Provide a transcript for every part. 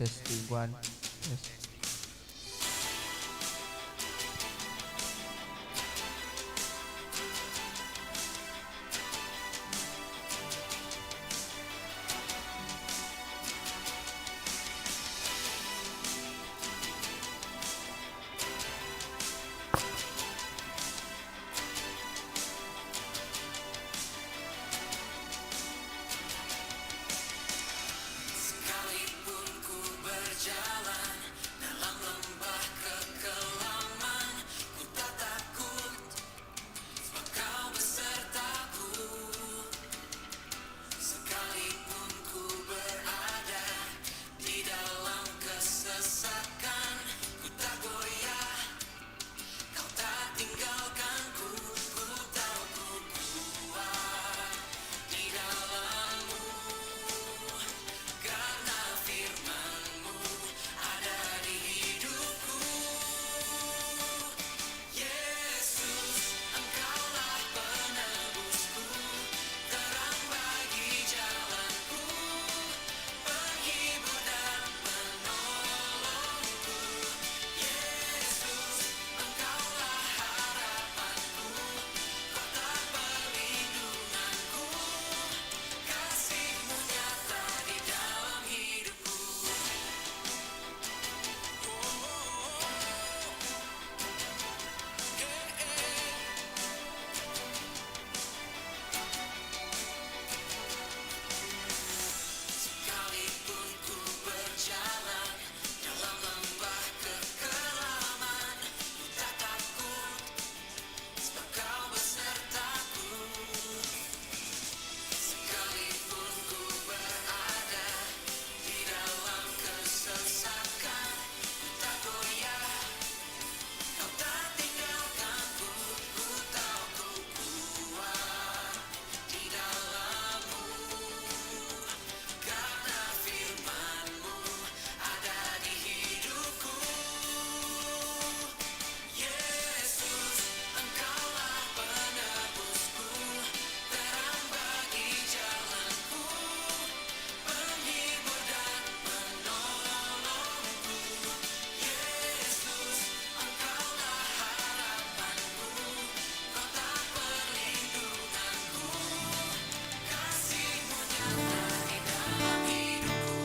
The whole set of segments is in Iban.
Testing one test. Sekalipun ku berjalan dalam lembah kekelaman, ku tak takut sebab kau besertaku. Sekalipun ku berada di dalam kesesakan, ku tak goyah, kau tak tinggalkanku. Ku tahu ku kuat di dalammu, karena firmanmu ada di hidupku. Yesus, Engkaulah penebusku, terang bagi jalanku, penghibur dan penolongku. Yesus, Engkaulah harapanku, kota perlindunganku, kasih-Mu nyata di dalam hidupku. Sekalipun ku berjalan dalam lembah kekelaman, ku tak takut sebab kau besertaku. Sekalipun ku berada di dalam kesesakan, ku tak goyah, kau tak tinggalkanku. Ku tahu ku kuat di dalammu, karena firmanmu ada di hidupku. Yesus, Engkaulah penebusku, terang bagi jalanku, penghibur dan penolongku. Yesus, Engkaulah harapanku, kota perlindunganku, kasih-Mu nyata di dalam hidupku.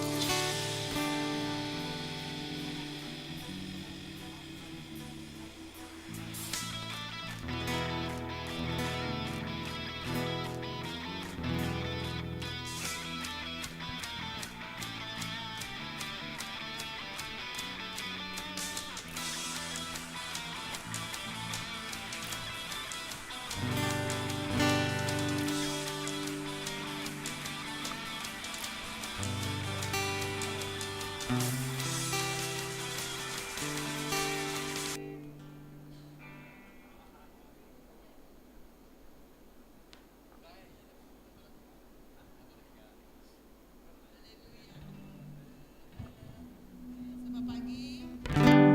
Selamat pagi. Selamat pagi.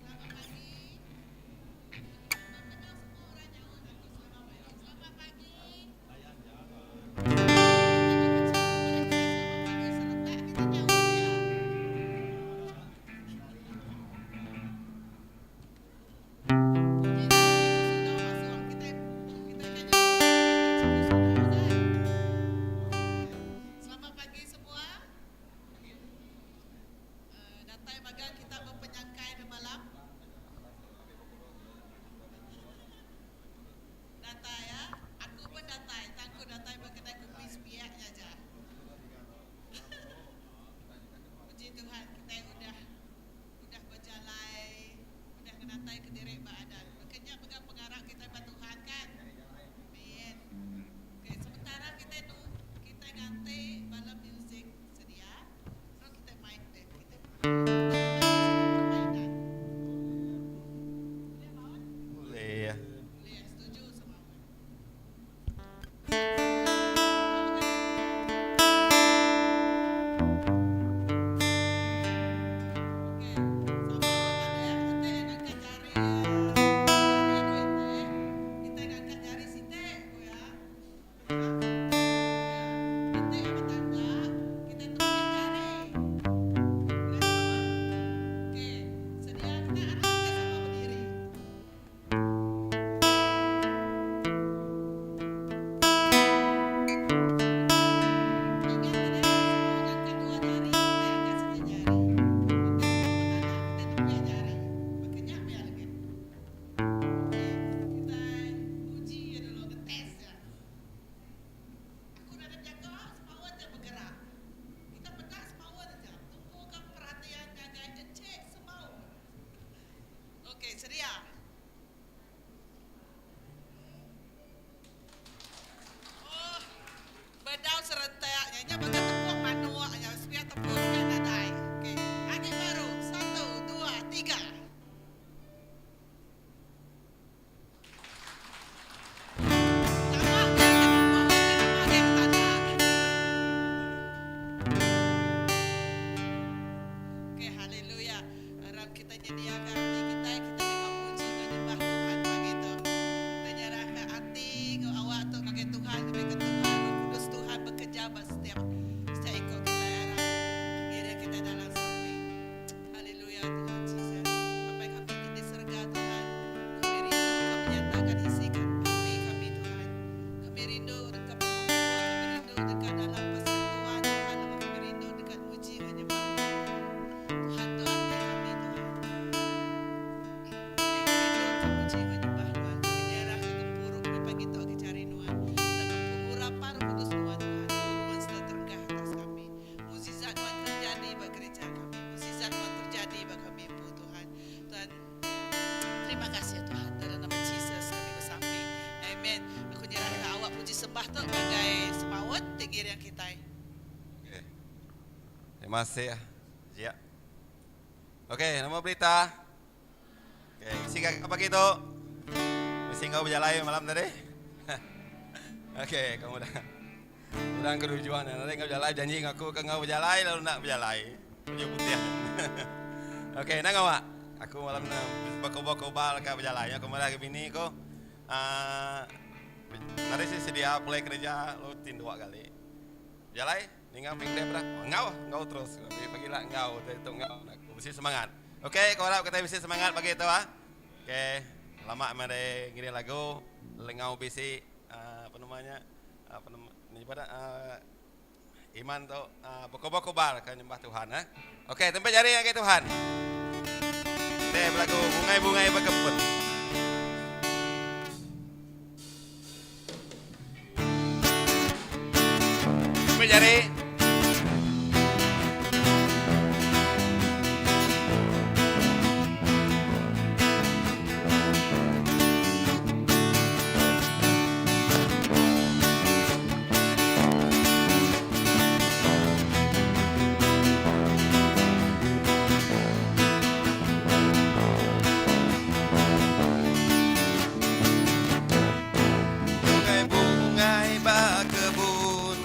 Selamat pagi. Kenal semua orang nyawa aku selamat pagi. Selamat pagi. Kita kecil selamat pagi serentak kita nyawa dia. Puji Tuhan Cikgu sudah masuk. Kita kita kan nyawa selamat pagi Cikgu sudah kan. Selamat pagi semua. Datai magang kita berpenyangkai di malam. Datai ya. Aku pun datai. Tangku datai berkedai kopi sepiaknya aja. Puji Tuhan kita udah udah berjalai, udah kenatai ke diri badan. Makanya pegang pengarap kita pada Tuhan kan. Amin. Okay, sementara kita tu kita ganti bala music sedia. Terus kita main deh. Kita permainan. Boleh Maud? Boleh. Boleh, setuju sama aku. Haleluya Tuhan Jesus. Apai kami ti di serega Tuhan, kami rindu ka menyatakan isi ati kami Tuhan. Kami rindu deka bekumpul, kami rindu deka dalam persekutuan Tuhan laban kami rindu deka muji enggau nyembah Nuan Tuhan. Tuhan tu ati kami Tuhan. Ti rindu ka muji enggau nyembah Nuan. Kami nyerahka gempuru kami pagi tu agi jari Nuan. Laban pengurapan Roh Kudus Nuan Tuhan turun sereta terengkah atas kami. Mukjizat Nuan terjadi ba gereja kami. Mukjizat Nuan terjadi ba kami empu Tuhan. Tuhan terima kasih Tuhan dalam nama Jesus kami besampi. Amen. Aku nyerahka awak puji sembah tu ngagai Semaut ti ngiring kitai. Okey. Terima kasih Jia. Okey, nama berita? Okey, bisi gaga pagi tu? Bisi enggau bejalai malam tadi? Okey, kamu dah. Orang ke tujuan nadai enggau bejalai janji enggau aku ke enggau bejalai lalu enda bejalai. Baju putih. Okey, enda ngawa. Aku malam ne bekobar-kobar ka bejalai. Aku madah ke bini ku aaa nadai sik sedia pulai kereja lalu tinduk kali. Bejalai ninga ping dah. Enggau enggau terus. Pagila enggau tu enggau aku bisi semangat. Okey, ku arap kitai bisi semangat pagi tu ah. Okey, lama meh deh ngiring lagu lengau bisi aaa apa nama nya. Apa nama ni pada iman tu bekobar-kobar ke nyembah Tuhan eh. Okey, tempik jari ngagai Tuhan. Deh belagu bungai-bungai bekebun. Tempik jari. Bungai-bungai ba kebun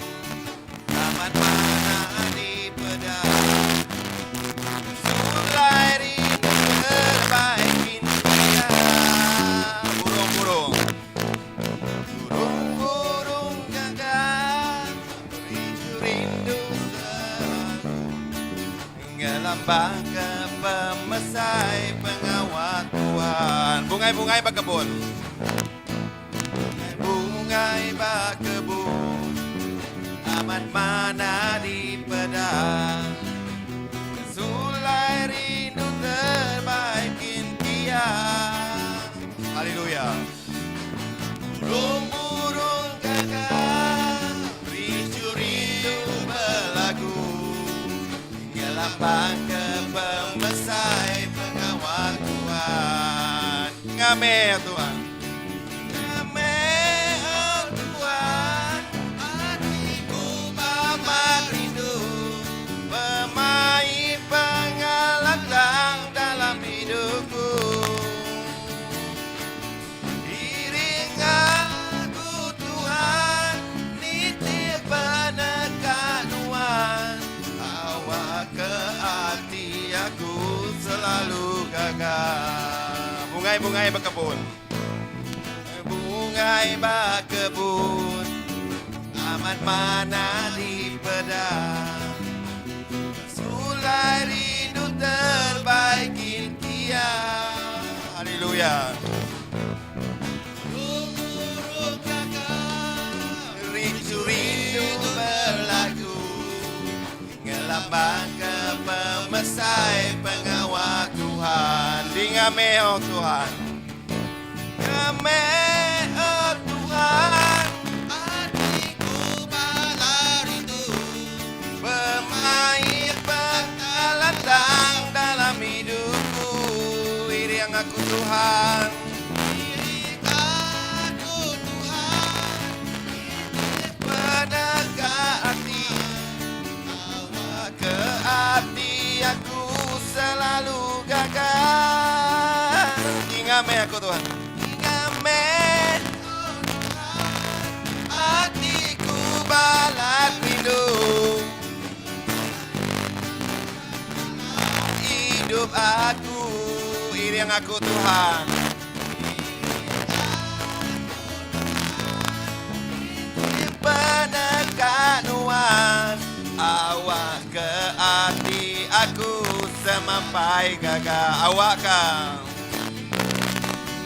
Amat manah dipeda Sulai rindu terbaik indah Burung-burung Burung-burung gagak Rindu rindu selalu Ngelambang ke pemesai pengawa Tuhan Bungai-bungai ba kebun Bungai-bungai ba kebun Amat manah dipeda Sulai rindu terbaikin kia Haleluya Burung-burung gagak Ricu rindu belagu Ngelambang ke pemesai pengawa Tuhan Ngame Tuhan Ngame oh Tuhan Atiku amat rindu Pemai pengalantang dalam hidupku Iring aku Tuhan nitih peneka Nuan Awak ke ati aku selalu gaga Bungai-bungai bekebun Bungai bakebun Amat manah dipeda Sulai rindu terbaikin kia Haleluya Burung-burung gagak Rindu rindu berlagu Ngelambang ke pemesai pengawa Tuhan Dinga meh oh Tuhan Dinga meh oh Tuhan Atiku bala rindu Bemain pengalantang dalam hidupku Iring aku Tuhan Iring aku Tuhan Iring penegak ati Awak ke ati aku selalu gagal Ingat meh aku Tuhan Ingat meh Atiku balat rindu Hidup aku Iring aku Tuhan Penegak nuan Awak ke ati aku selalu. semampai gaga. Awakka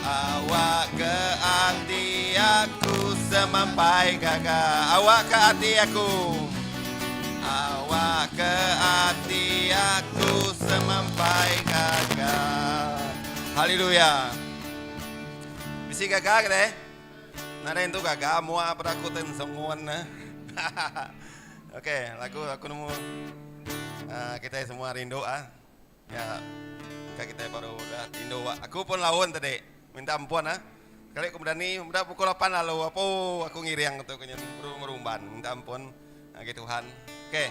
Awakka ati aku semampai gaga. Awakka ati aku Awakka ati aku semampai gaga. Haleluya. Bisi gaga ke deh? Nadai entu gaga mua peda aku ti sengun. Okey, lagu aku nemu uh, kita semua rindu ah. Ya. Ka kita baru dah rindu. Aku pun laun tadi. Minta ampun ah. Sekali aku berani, udah pukul 8 lalu apa aku ngiring tu kenyen baru merumban. Minta ampun ngagai Tuhan. Okey.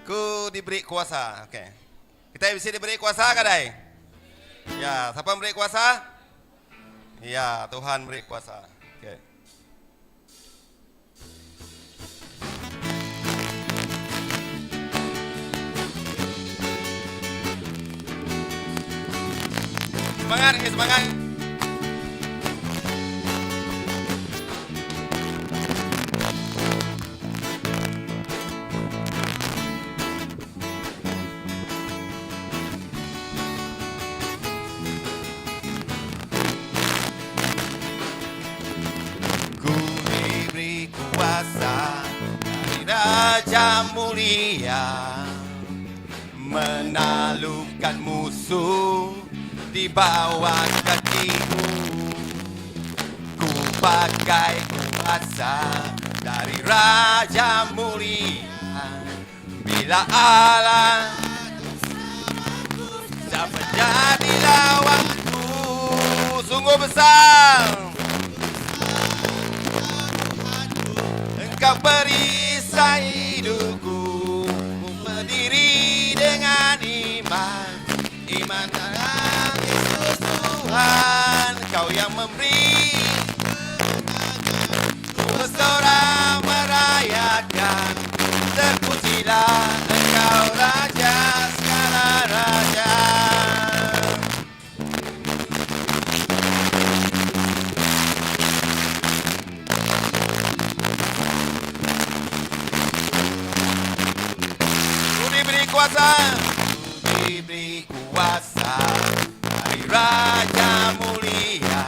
Ku diberi kuasa. Okey. Kita bisi diberi kuasa kadai? Ya, siapa beri kuasa? Ya, Tuhan beri kuasa. Okey. Semangat, eh, semangat. Ku diberi kuasa dari Raja Mulia Menaklukkan musuh di bawah kakiku Ku pakai kuasa dari Raja Mulia Bila Allah Siapa jadi lawanku Sungguh besar Engkau perisai hidupku Ku berdiri dengan iman Iman dalam Yesus Tuhan Kau yang memberi Ku bersorak merayakan Terpujilah Engkau Raja segala raja. Ku diberi kuasa, ku diberi kuasa dari Raja Mulia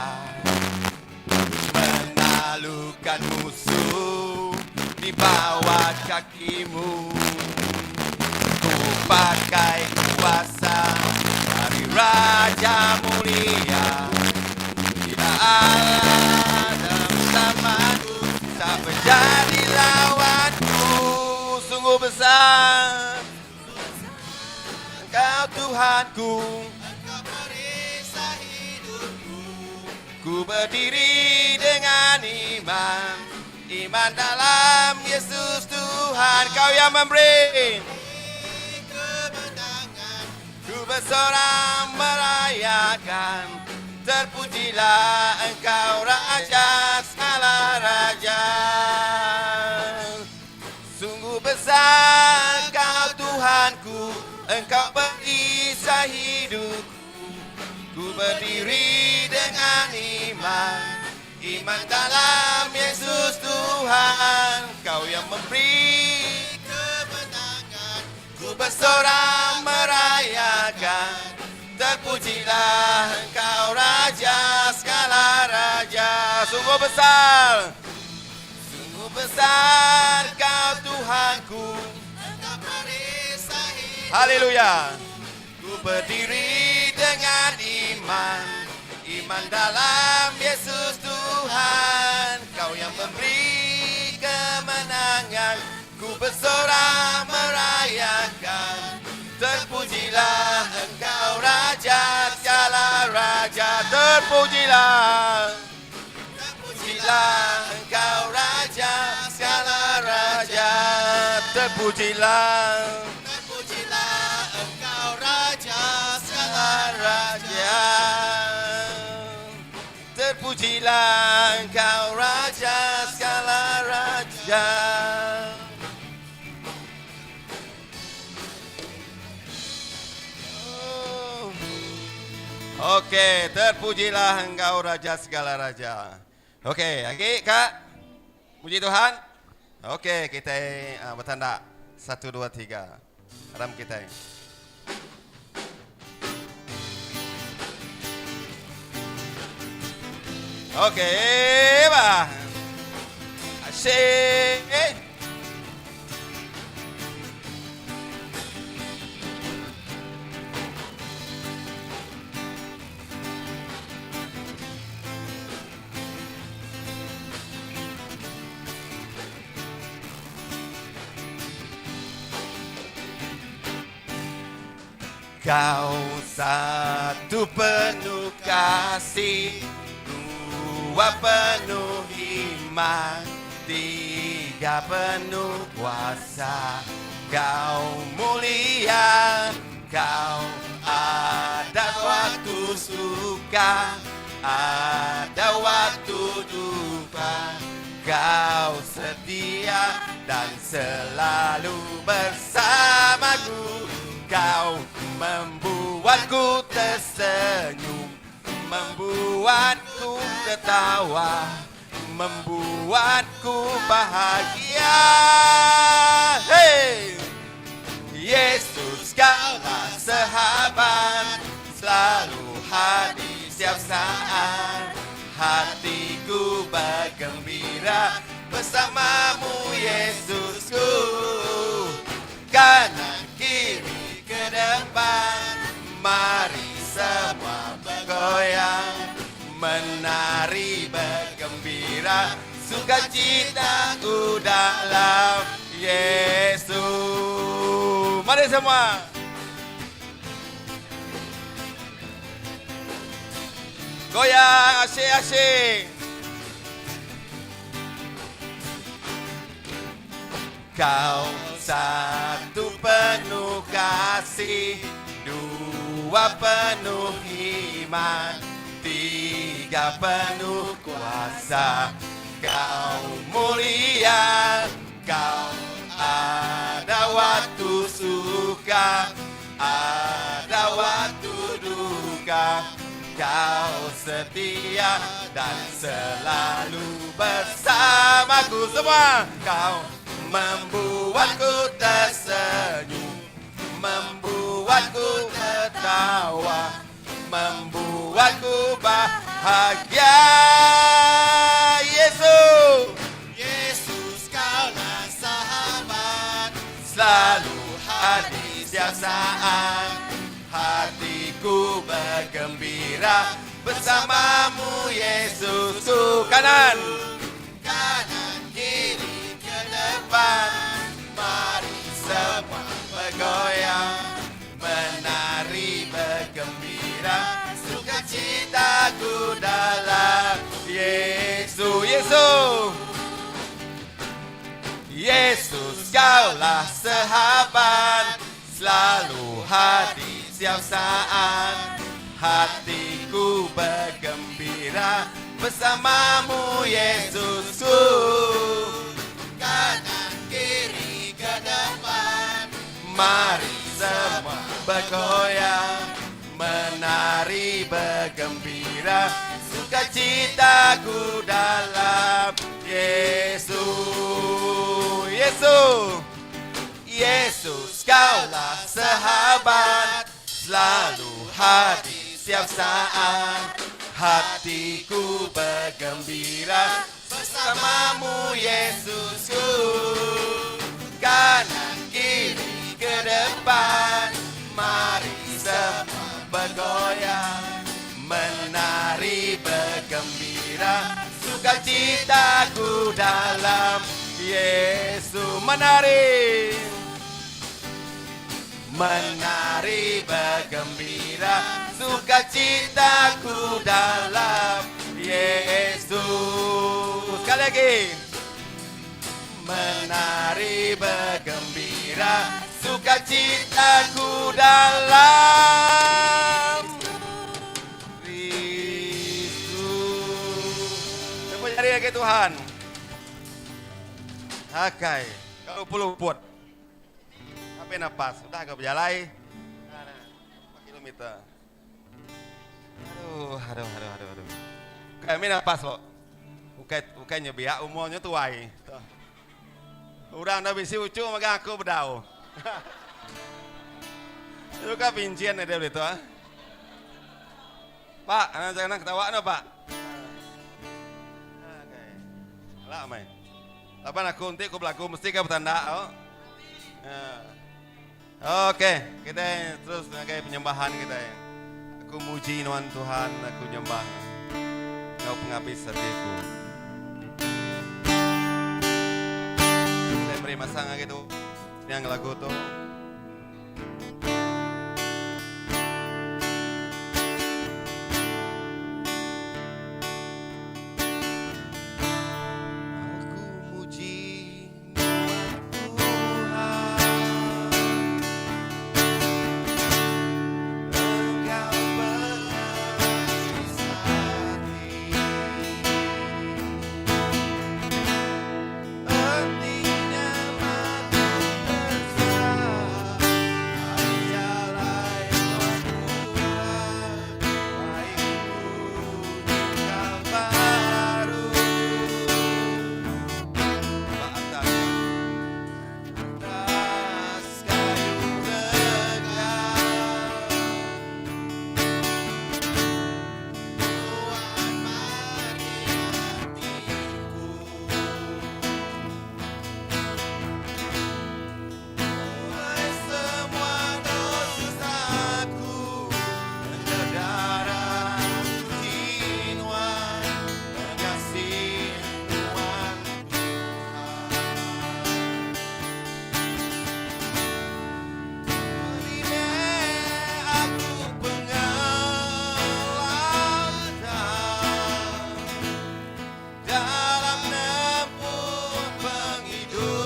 Menaklukkan musuh di bawah kakimu Ku pakai kuasa dari Raja Mulia Bila Allah bersamaku Tak menjadi lawanku Sungguh besar Engkau Tuhanku Ku berdiri dengan iman Iman dalam Yesus Tuhan Kau yang memberi kemenangan Ku bersorak merayakan Terpujilah Engkau Raja segala raja Sungguh besar Kau Tuhanku Engkau perisai hidupku Ku berdiri dengan iman Iman dalam Yesus Tuhan Kau yang memberi kemenangan Ku bersorak merayakan Terpujilah Engkau Raja segala raja Sungguh besar Sungguh besar Kau Tuhanku Haleluya Ku berdiri dengan iman Iman dalam Yesus Tuhan Kau yang memberi kemenangan Ku bersorak merayakan Terpujilah Engkau Raja segala raja Terpujilah Terpujilah Engkau Raja segala raja Terpujilah Terpujilah Engkau Raja segala raja Terpujilah Engkau Raja segala raja Oh. Okey, terpujilah Engkau Raja segala raja. Okey, agi kak. Puji Tuhan. Okey, kitai uh, betanda. Satu, dua, tiga. Aram kitai. Okey, bah. Asyik. Kau satu penuh kasih, dua penuh iman, tiga penuh kuasa. Kau mulia, kau ada waktu suka, ada waktu duka. Kau setia dan selalu bersamaku. Kau membuatku tersenyum, membuatku ketawa, membuatku bahagia. Hey! Yesus kaulah sahabat, selalu hadir setiap saat. Hatiku bergembira bersamamu Yesusku. Kanan kiri ke depan, mari semua bergoyang, menari bergembira, sukacitaku dalam Yesus. Mari semua. Goyang asyik-asyik. Kau satu penuh kasih, dua penuh iman, tiga penuh kuasa. Kau mulia, kau ada waktu suka, ada waktu duka. Kau setia dan selalu bersamaku semua. Kau membuatku tersenyum, membuatku tertawa, membuatku bahagia. Yesus, Yesus kaulah sahabat, selalu hadir setiap saat. Hatiku bergembira bersamamu Yesusku. Kanan, kanan kiri ke depan, mari semua bergoyang, menari bergembira, sukacitaku dalam Yesus. Yesus, Yesus kaulah sahabat, selalu hadir setiap saat. Hatiku bergembira bersamamu Yesusku. Kanan kiri ke depan, mari semua bergoyang, menari bergembira, sukacitaku dalam Yesus. Yesus, Yesus kaulah sahabat, selalu hadir setiap saat. Hatiku bergembira bersamamu Yesusku. Kanan kiri ke depan, mari semua bergoyang, menari bergembira, sukacitaku dalam Yesus. Menari, menari bergembira, sukacitaku dalam Yesus. Sekali lagi. Menari bergembira, sukacitaku dalam Kristus. Siapa jari lagi Tuhan? Akai, kau perlu buat. Apa nafas? Sudah kau berjalan. 4 kilometer. Aduh, aduh, aduh, aduh, aduh. Kami nafas lo. Bukan, bukannya biak umurnya tuai. Orang dah bisi ucu maka aku berdau. Itu kan pincian dia begitu ah. Pak, anak jangan ketawa no, Pak. Lak meh. Laban aku enti ku belagu mesti ka betanda au. Ya. Okey, kita terus ngagai penyembahan kita. Aku muji nuan Tuhan, aku nyembah enggau pengabis ati aku. Kita beri masa ngagai tu yang lagu tu. Aku muji nuan Tuhan Enggau pengabis ati Enti nyema ku tesat Ari jalai nuan Tuhan Bai ku nyingkang baru Ba atas Atas kayu regang Tuhan mati hatiku Buai semua dosaku Dengan darah suci Nuan Pengasih Nuan Tuhan Terima aku pengelantang Dalam nempuh pengidupku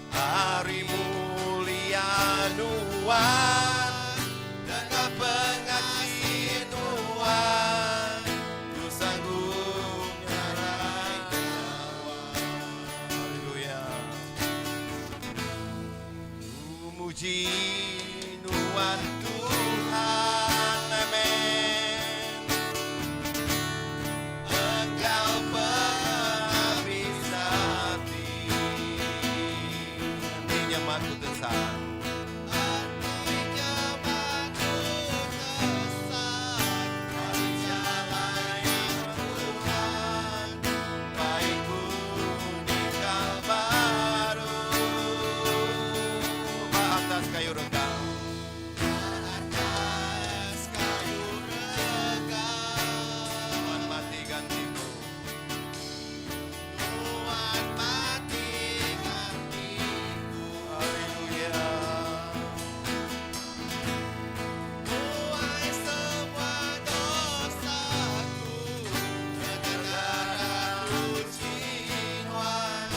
Hari mulia Nuan Dengan pengasih Nuan Ku sanggup nyarai nyawa Haleluya Ku muji Nuan Tuhan Amin Engkau pengabis hati Enti nyema ku tesat Enti nyema ku tesat Ari jalai Tuhan Bai ku nikal baru Ba atas kayu regang Ba atas kayu regang Nuan mati gantiku Nuan mati gantiku Haleluya Buai semua dosaku Dengan darah suci Nuan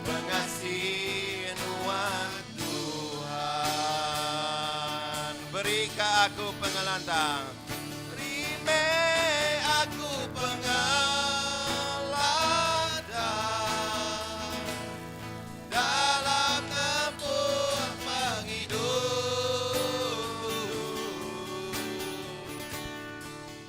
Pengasih Nuan Tuhan Berikan aku pengelantang Terima aku pengelantang Dalam nempuh pengidupku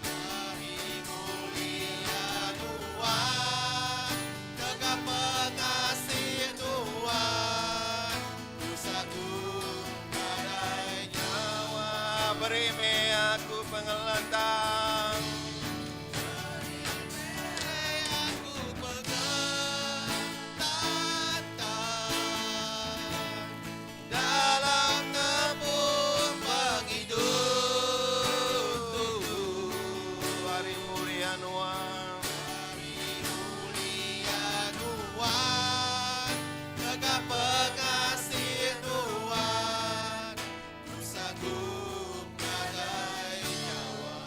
Hari mulia Tuhan Tegak pengasih Tuhan Ku sanggup nadai Nyawa beri meh aku pengelantang Beri aku pengelantang Dalam nempuh pengidupku Hari mulia Nuan Hari mulia Tuhan Tegak pengasih Tuhan Ku sanggup nadai nyawa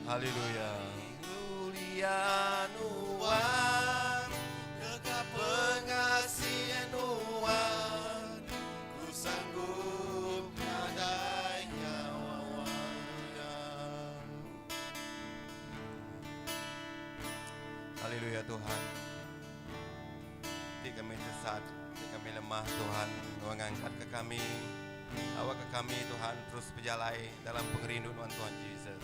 Haleluya Mulia Nuan Tegak pengasih Nuan Ku sanggup nadai nyawa Haleluya Tuhan. Ti kami tesat, ti kami lemah Tuhan, Nuan ngangkat ke kami. Awak ke kami Tuhan terus bejalai dalam pengerindu Nuan Tuhan Jesus.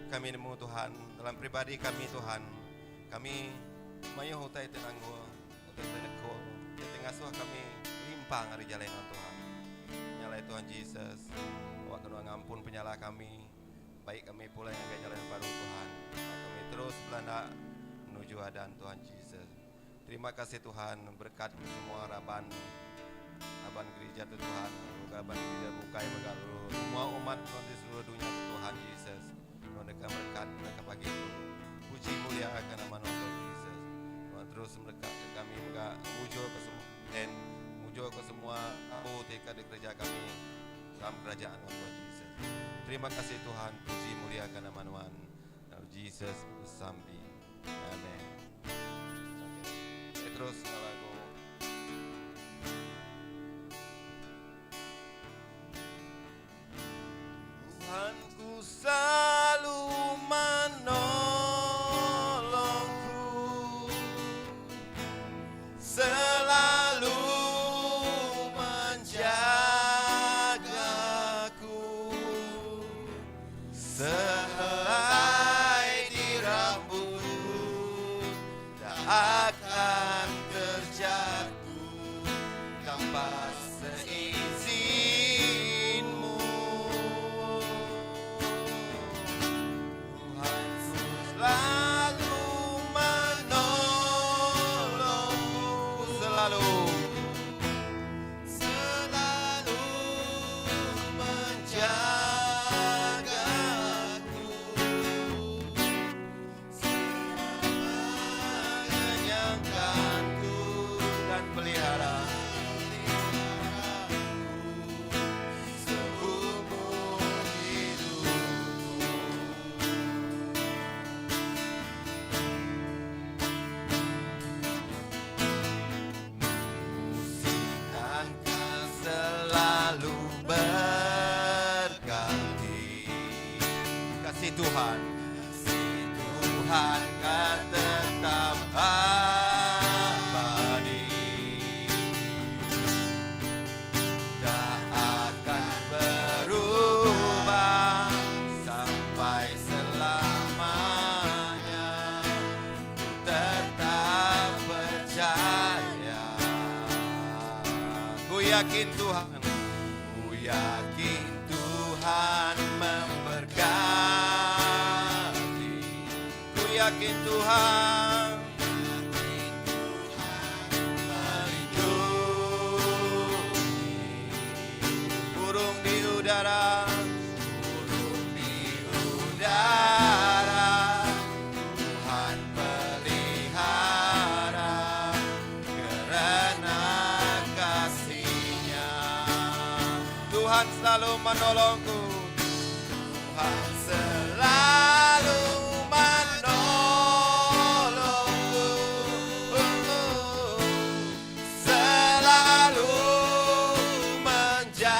Kami nemu Tuhan dalam pribadi kami Tuhan. Kami mayuh utai ti nanggul, utai ti nekul, ti ngasuh kami limpang ari jalai Nuan Tuhan. Nya alai Tuhan Jesus. Awakka Nuan ngampun penyalah kami. Baik kami pulai ngagai jalai yang baru Tuhan. Awak kami terus belanda menuju adan Tuhan Jesus. Terima kasih Tuhan berkat semua raban raban gereja tu Tuhan raban gereja bukai mega lalu semua umat Tuhan di seluruh dunia tu Tuhan Jesus. Nuan deka merekat mereka pagi tu. Puji mulia ke nama Nuan Tuhan Jesus. Nuan terus merekat ke kami mega mujur ke semua and mujur ke semua abu ti ka dikereja kami dalam kerajaan Nuan Tuhan Jesus. Terima kasih Tuhan, puji mulia ke nama Nuan. Dalam Jesus besambi. Amen. Okay. Terus lagu Tuhan ku selalu menolongku, selalu menjagaku, sehelai di rambutku tak akan terjatuh tanpa seizinmu. Tuhan selalu menolongku, selalu selalu menjagaku, mengenyangkanku dan pelihara seumur hidupku. Musikan kan selalu berganti. Kasih Tuhan, kasih Tuhan kan tetap abadi. Tak akan berubah sampai selamanya. Ku tetap percaya. Ku yakin Tuhan, ku yakin Tuhan memberkati. Ku yakin Tuhan, yakin Tuhan melindungi. Burung di udara, burung di udara, Tuhan pelihara karena kasihnya. Tuhan selalu menolongku, Tuhan selalu menolongku, selalu menjagaku,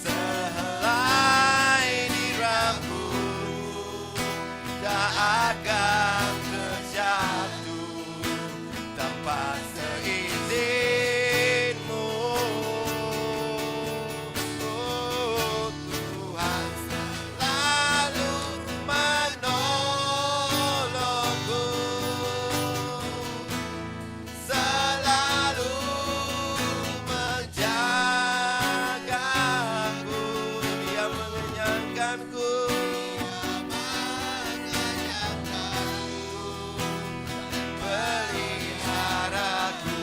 sehelai di rambut tak akan terjatuh tanpa seizinmu. Oh, Tuhan selalu menolongku, selalu menjagaku, Dia mengenyangkanku, peliharaku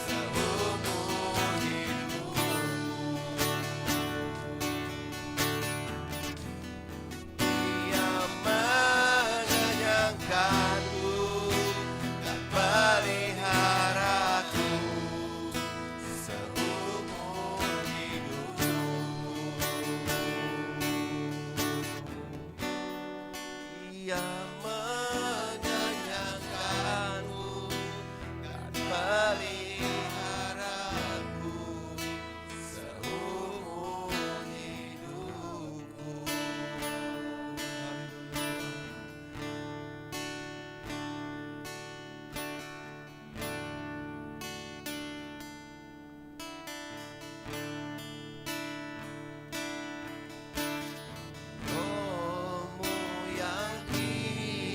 seumur hidupku. Dia mengenyangkanku dan peliharaku seumur hidupku. Dia mengenyangkanku dan peliharaku seumur hidupku. Rohmu yang indah.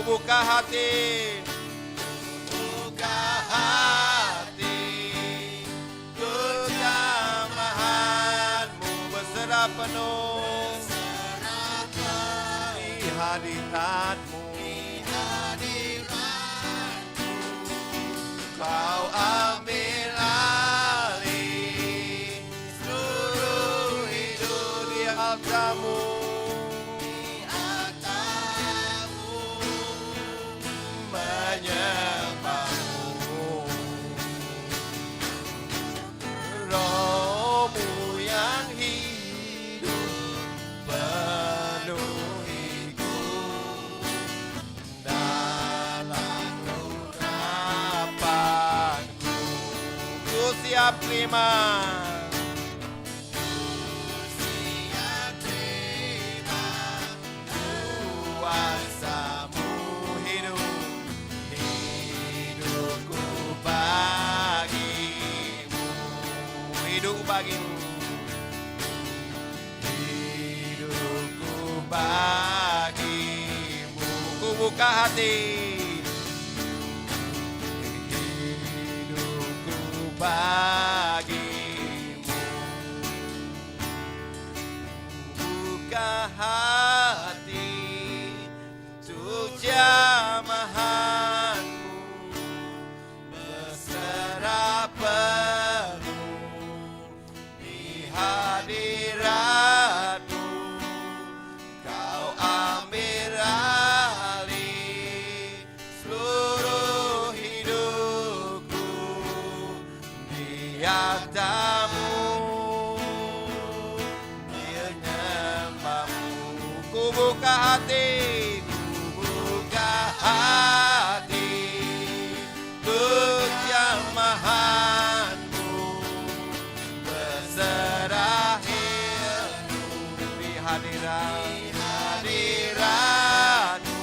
buka hati. Buka hati ku jamahanmu berserah penuh di hadiratmu. Kau ambil alih seluruh hidup di altarmu. Di altarmu menyembahmu. Rohmu yang hidup penuhiku dalam harapanku. Ku siap terima. Siap terima kuasamu hidup hidupku bagimu hidup bagimu hidupku bagimu ku buka hati hidupku bagimu buka hati untuk jamahanmu berserah penuh di hadiratmu kau ambil alih seluruh hidupku di altarmu menyembahmu ku buka hati ku buka hati untuk jamahanmu berserah di hadirat hadiratmu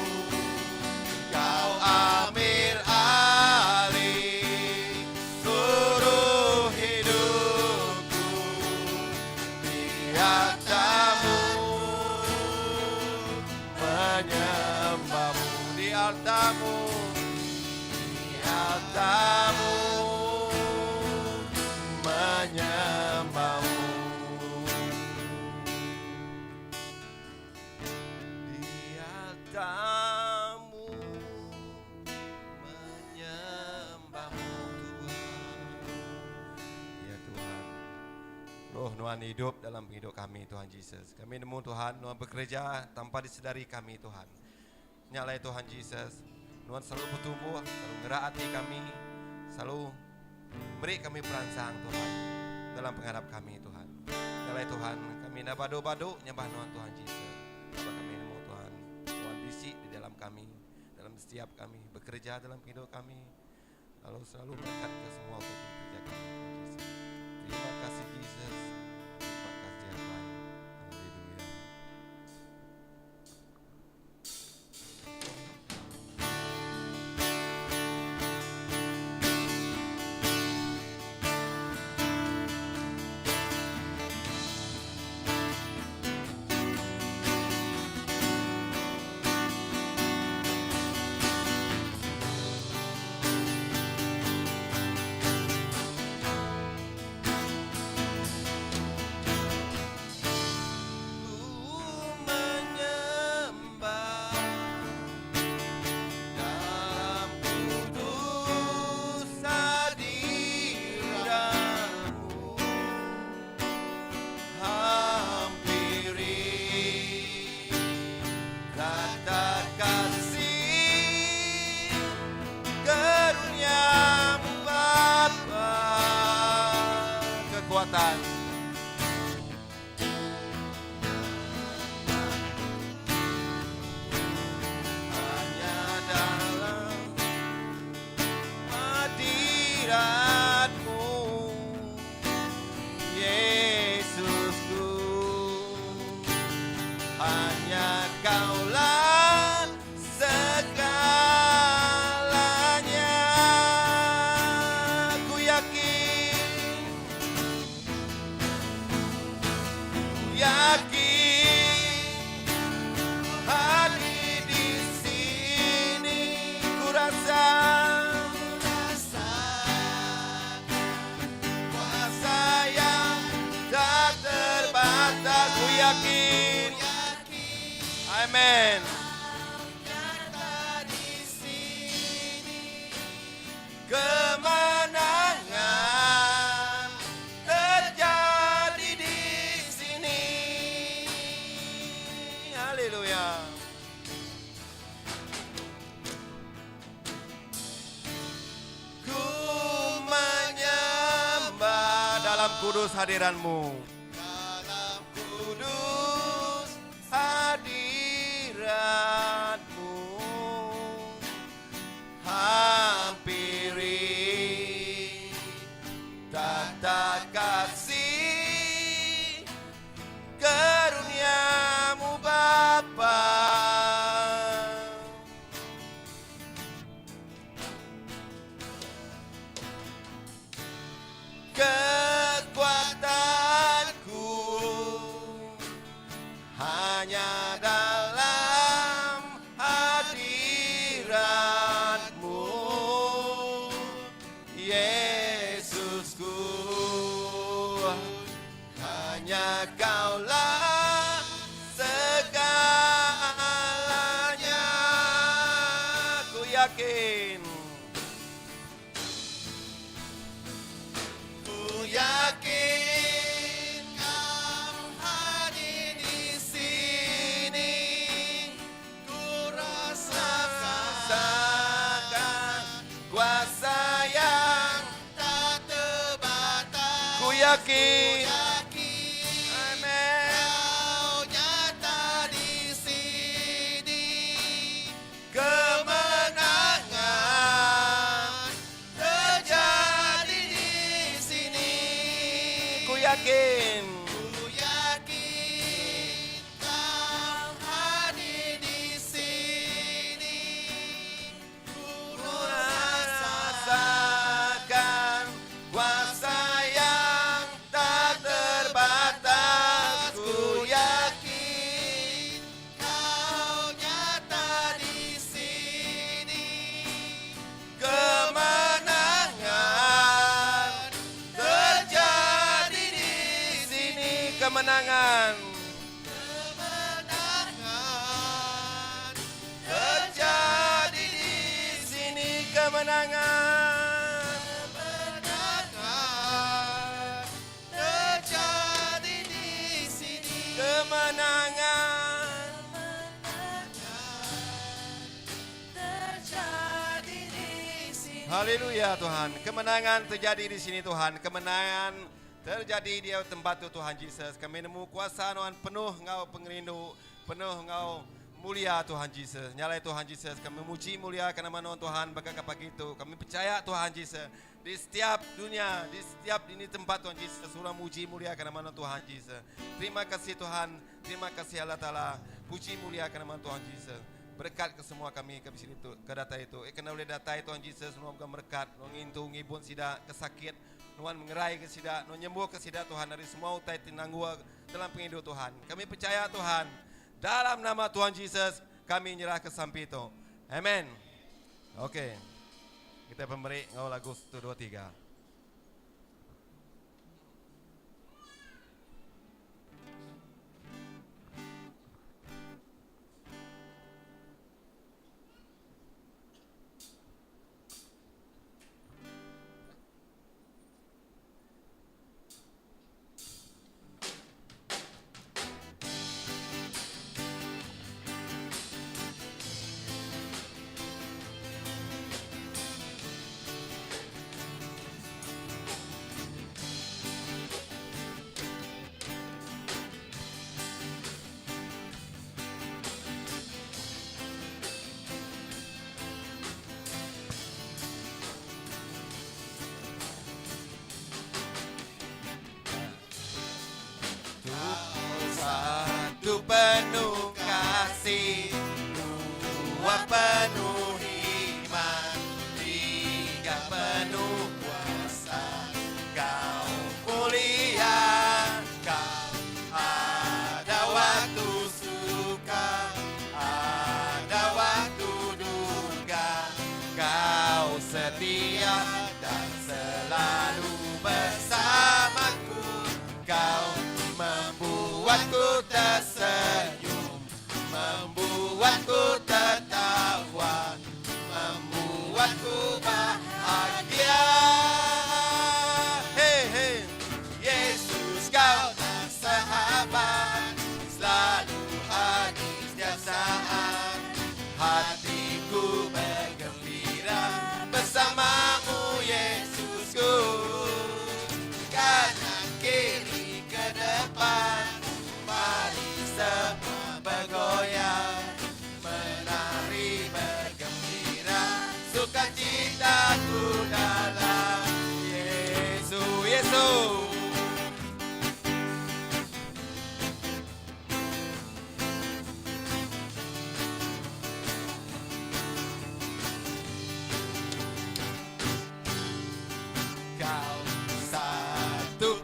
kau ambil alih seluruh hidupku di altarmu menyembahmu di altarmu di altarmu menyembahmu di altarmu menyembahmu Tuhan. Ya Tuhan. Roh Nuan hidup dalam hidup kami Tuhan Jesus. Kami nemu Tuhan, Nuan bekerja tanpa disedari kami Tuhan. Nyalai Tuhan Jesus. Nuan selalu bertumbuh, selalu ngerak hati kami, selalu beri kami perangsang Tuhan dalam penghadap kami Tuhan. Nyalai Tuhan, kami nak badu-badu nyembah Nuan Tuhan Jesus. Sebab kami nemu Tuhan, Tuhan bisi di dalam kami, dalam setiap kami, bekerja dalam hidup kami. Lalu selalu berkat ke semua kerja kami Tuhan Jesus. Terima kasih Jesus. Terima kasih Tuhan. Haleluya. Ku menyembah dalam kudus hadiratmu hampiri kata kasih karuniamu Bapa kekuatan hanya dalam hadiratmu Yesusku hanya kaulah segalanya ku yakin kudus hadiratmu. Dalam kudus hadiratmu. Hampiri takhta kasih karuniamu Bapa. Kekuatanku hanya dalam hadiratmu, Yesusku. Hanya Kaulah segalanya. Ku yakin, ku yakin Kau hadir di sini. Ku rasakan kuasa yang tak terbatas. Ku yakin, Amen. Kau nyata di sini. Kemenangan terjadi di sini. Ku yakin, ku yakin Kau hadir di sini. Ku rasakan kuasa yang tak terbatas. Ku yakin Kau nyata di sini. Kemenangan terjadi di sini. Kemenangan, kemenangan terjadi di sini. Kemenangan, kemenangan terjadi di sini. Kemenangan Terjadi di sini. Haleluya Tuhan. Kemenangan terjadi di sini Tuhan. Kemenangan terjadi di tempat tu Tuhan Jesus. Kami nemu kuasa Tuhan penuh ngau pengerindu, penuh ngau mulia Tuhan Jesus. Nyalai Tuhan Jesus, kami muji mulia karena nama Tuhan baka ke pagi tu. Kami percaya Tuhan Jesus di setiap dunia, di setiap ini tempat Tuhan Jesus, surah muji mulia karena nama Tuhan Jesus. Terima kasih Tuhan, terima kasih Allah Taala. Puji mulia karena nama Tuhan Jesus. Berkat ke semua kami ke sini tu, ke data itu. Eh, kena boleh datai Tuhan Jesus, nuan bukan berkat, nuan ngintu, ngibun sida kesakit, nuan mengerai ke sida, nuan nyembuh ke sida Tuhan dari semua utai tinanggua dalam penghidup Tuhan. Kami percaya Tuhan, dalam nama Tuhan Jesus kami nyerah ke sampi itu. Amen. Okey. Kita pemberi ngau lagu 1 2 3. Satu penuh kasih, dua penuh iman, tiga penuh kuasa. Kau mulia, kau ada waktu suka, ada waktu duka. Kau setia dan selalu bersamaku. Kau membuatku tersenyum, membuatku tertawa, membuatku bahagia. Hey, hey. Yesus kau sahabat, selalu hadir setiap saat. Hatiku bergembira bersamamu Yesusku. Karena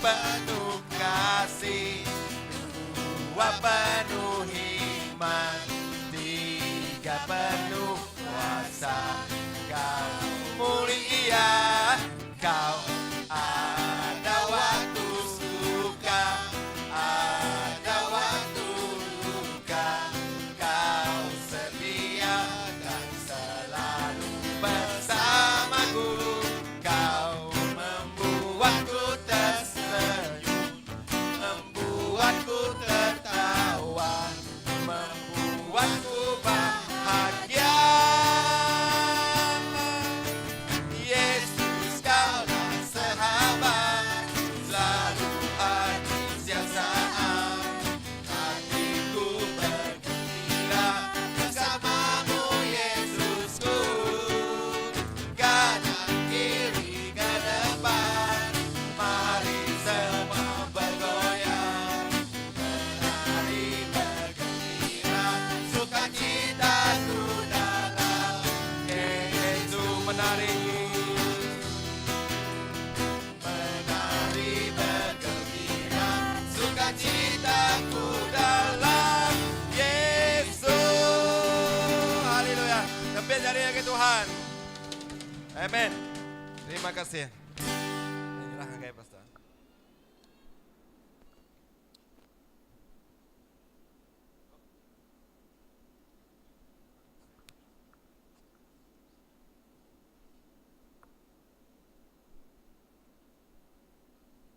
penuh kasih, dua penuh hikmat, tiga penuh kuasa. Kau mulia, kau ada waktu suka, ada waktu duka. Kau setia dan selalu bersamaku. Kau membuatku tersenyum, membuatku tertawa, membuatku bahagia. Yesus kaulah sahabat, selalu hadir setiap saat. Hatiku bergembira bersamamu Yesusku. Kanan kiri ke depan, mari semua bergoyang, menari bergembira, sukacitaku dalam Yesus menari. Menari bergembira, sukacitaku dalam Yesus. Haleluya. Tepuk jari lagi Tuhan. Amen. Terima kasih. Inilah ngagai pastor.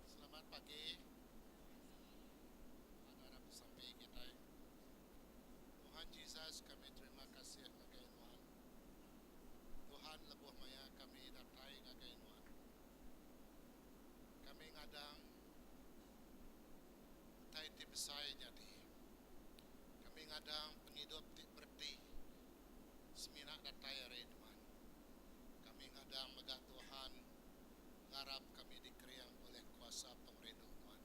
Selamat pagi. Ada besampi kita. Tuhan Jesus, kami terima kasih ngagai Nuan. Tuhan lebuh maya kami datai ngagai Nuan. Kami ngadang utai ti besai nyadi. Kami ngadang pengidup ti bereti semina datai ari Nuan. Kami ngadang mega Tuhan ngarap kami dikering oleh kuasa pengerindu Nuan.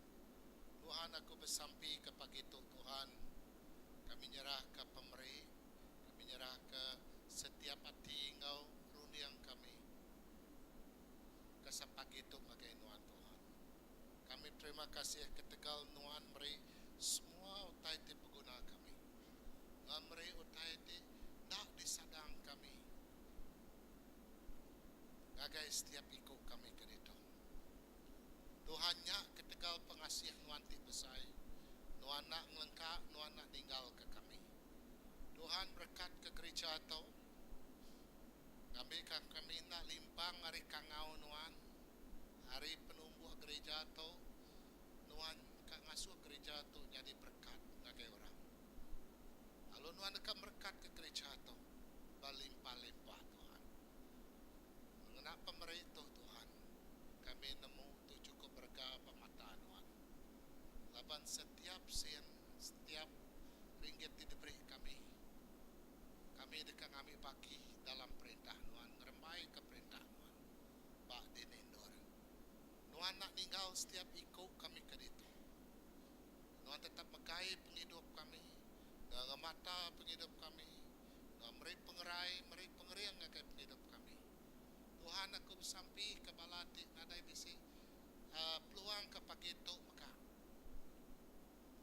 Tuhan aku besampi ke pagi tu Tuhan. Kami nyerah ke pemeri, kami nyerah ke setiap ati enggau runding kami. Ke sepagi tu ngagai Nuan Tuhan. Kami terima kasih ketegal Nuan meri semua utai ti beguna kami. Nuan meri utai ti enda disadang kami ngagai setiap iku kami ke ditu. Tuhan nya ketegal pengasih Nuan ti besai, Nuan enda ngelengka, Nuan enda ninggalka kami. Tuhan berekatka gerija tu, ngambika kami enda limpang ari kangau Nuan, ari penumbuh gerija tu, Nuan ka ngasuh gerija tu nyadi berekat ngagai orang. Lalu Nuan deka merekatka gerija tu belimpah-limpah, Tuhan. Ngena pemeri tu, Tuhan, kami nemu tu chukup berega ba mata Nuan. Laban setiap sen, setiap ringgit ti diberi kami, kami deka ngambi bagi dalam perintah Nuan, ngerembaika perintah Nuan ba dini endur. Nuan enda ninggal setiap iku kami ke ditu. Nuan tetap megai pengidup kami, enggau ngemata pengidup kami, enggau meri pengerai, meri pengering ngagai pengidup kami. Tuhan aku besampi ke bala ti nadai bisi peluang ke pagi tu mega.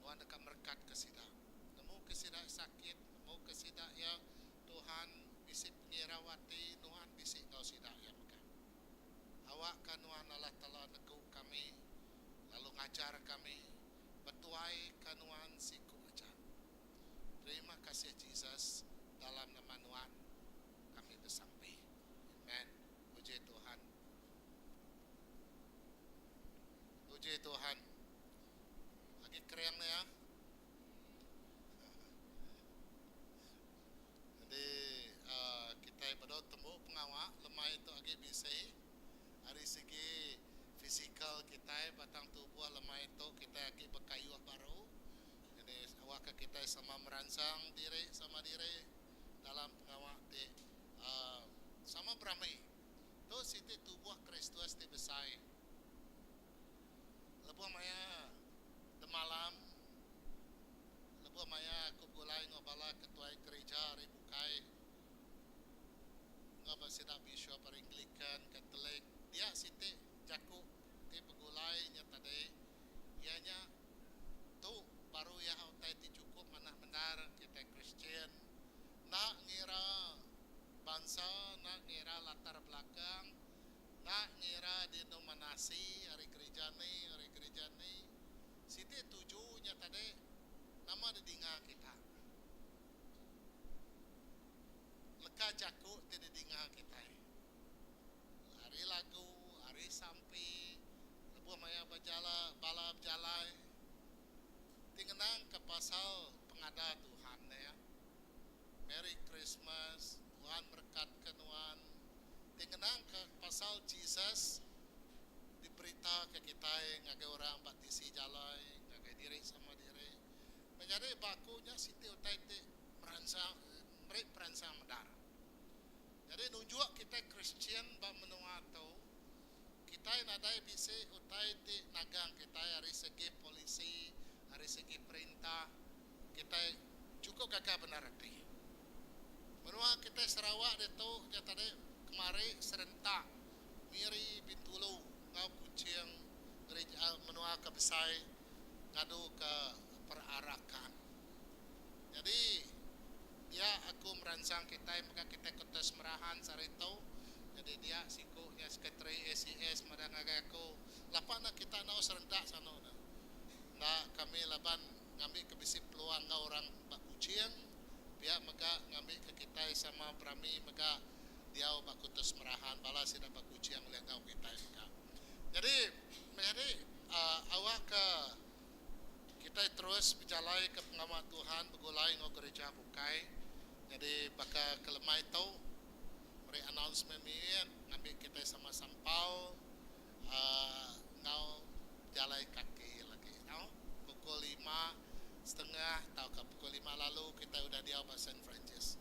Nuan deka merekat ke sida. Nemu ke sida sakit, nemu ke sida iya Tuhan bisi pengirau ati, Nuan bisi enggau sida iya mega. Awakka Nuan Allah Taala negu kami lalu ngajar kami betuaika Nuan siku aja. Terima kasih Jesus dalam nama Nuan kami besampi. Amen. Puji Tuhan. Puji Tuhan. Agi kering ne ya. Jadi uh, kitai bedau tembu pengawa lemai tu agi bisi ari segi fizikal kitai batang tubuh lemai tu kitai agi bekayuh baru. Jadi awakka kitai sama meransang diri sama diri dalam pengawa ti uh, sama berami. Tu siti tubuh Kristus ti besai. Lebuh maya demalam lebuh maya aku begulai enggau bala ketuai gerija ari bukai enggau ba sida bishop ari Anglican, Catholic dia siti jaku. ti begulai nya tadi iya nya tu baru iya utai ti chukup manah bendar kitai Kristian enda ngira bansa enda ngira latar belakang enda ngira denominasi ari gerija ni ari gerija ni siti tuju nya tadi nama didinga kita. Leka jaku ti didinga kitai. Ari lagu, ari sampi, lebuh maya bejala bala bejalai ti ngenangka pasal pengada Tuhan nya. Merry Christmas, Tuhan merekatka nuan ti ngenangka pasal Jesus diberitaka kitai ngagai orang ba tisi jalai, ngagai diri sama diri. Menyadi ba aku nya siti utai ti meransang meri peransang meda. Nyadi nunjuk kitai Kristian ba menua tu, kitai nadai bisi utai ti nagang kitai ari segi polisi, ari segi perintah, kitai chukup gaga bendar ati. Menua kitai Sarawak ditu nya tadi kemari serentak Miri, Bintulu enggau Kuching menua ke besai ngaduka perarakan. Nyadi dia aku meransang kitai mega kitai Kota Semerahan sehari tu. Nyadi dia siku nya sekretari ACS madah ngagai aku lapa enda kita enggau serentak sanu ne. Enda kami laban ngambika bisi peluang enggau orang ba Kuching pia mega ngambika kitai sama berami mega diau ba Kota Semerahan bala sida ba Kuching ulih enggau kitai mega. Nyadi menyadi awakka Kitai terus bejalaika pengawa Tuhan begulai enggau gerija bukai. Nyadi baka ke lemai tu meri announcement mimit ngambi kitai sama sampau enggau bejalai kaki lagi tau. Pukul lima setengah tauka pukul lima lalu kitai udah diau ba Saint Francis.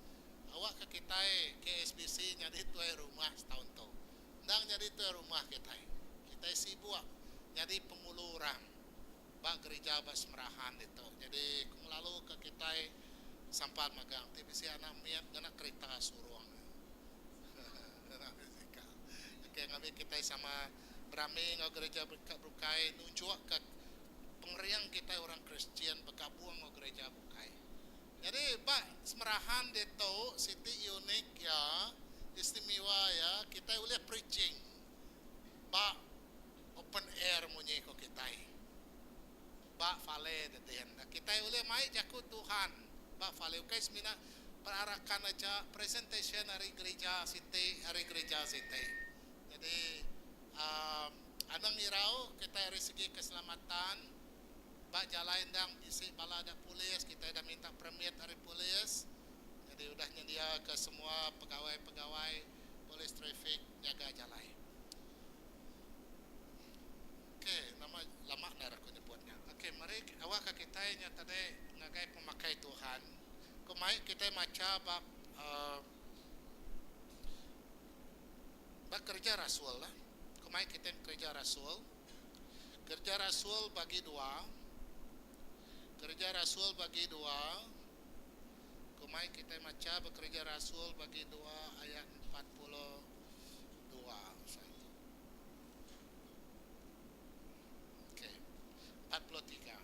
Awakka kitai KSBC nyadi tuai rumah setaun tu. Endang nyadi tuai rumah kitai. Kitai sibuk nyadi pengulu orang. Ba gerija ba Semerahan ditu. Nyadi ku ngelalu ke kitai sampan magang ti bisi anak mit ngena kerita surung. Ngena basikal. Okey ngambi kitai sama berami enggau gerija ka bukai nunjuk ka pengering kitai orang Kristian begabung enggau gerija bukai. Nyadi ba Semerahan ditu siti unik iya istimewa iya kitai ulih preaching ba open air munyi ko kitai ba fale dedin. Kitai ulih mai jaku Tuhan ba fale ukai semina perarakan aja presentation ari gerija siti ari gerija siti. Jadi uhh anang irau kitai ari segi keselamatan ba jalai endang bisi bala da polis kitai dah minta permit ari polis jadi udah nyendiaka semua pegawai-pegawai polis trafik nyaga jalai. Okey, nama lama endar aku nyebut nya. Okey, meri awakka kitai nya tadi ngagai pemakai Tuhan. Ku mai kitai macha ba uhh ba kereja rasul lah. Ku mai kitai kereja rasul. Kereja rasul bagi dua. Kereja rasul bagi dua. Ku mai kitai macha ba kereja rasul bagi dua ayat 42. Okey. 43.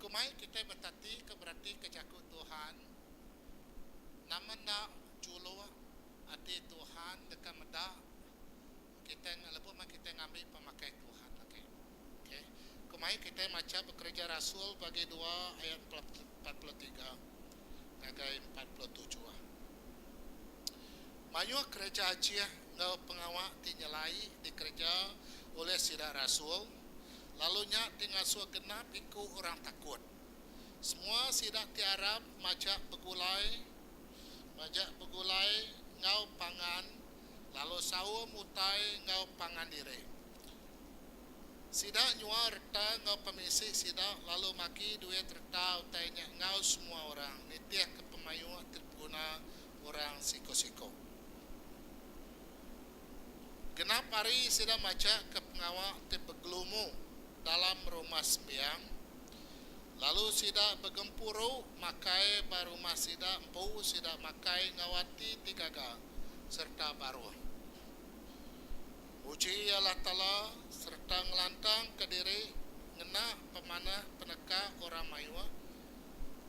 Ku mai kitai betati ke beratika jaku Tuhan, nama enda juluk ati Tuhan deka meda kitai lebuh meh kitai ngambi pemakai Tuhan agi. Okey. Ku mai kitai macha Bekereja Rasul bagi dua ayat 43 ngagai 47. Mayuh kereja ajih enggau pengawa ti nyelai dikereja ulih sida rasul, lalu nya ti ngasuh genap iku orang takut. Semua sida ti arap majak begulai majak begulai enggau pangan lalu saum utai enggau pangan diri. Sida nyual reta enggau pemisi sida lalu magi duit reta utai nya enggau semua orang nitihka pemayuh ti dipeguna orang siku-siku. Genap hari sida majak ke pengawa ti begelumu dalam rumah sembiang, lalu sida begempuru makai ba rumah sida empu sida makai enggau ati ti gaga. sereta baruh. Muji Allah Taala sereta ngelantangka diri ngena pemanah peneka orang mayuh.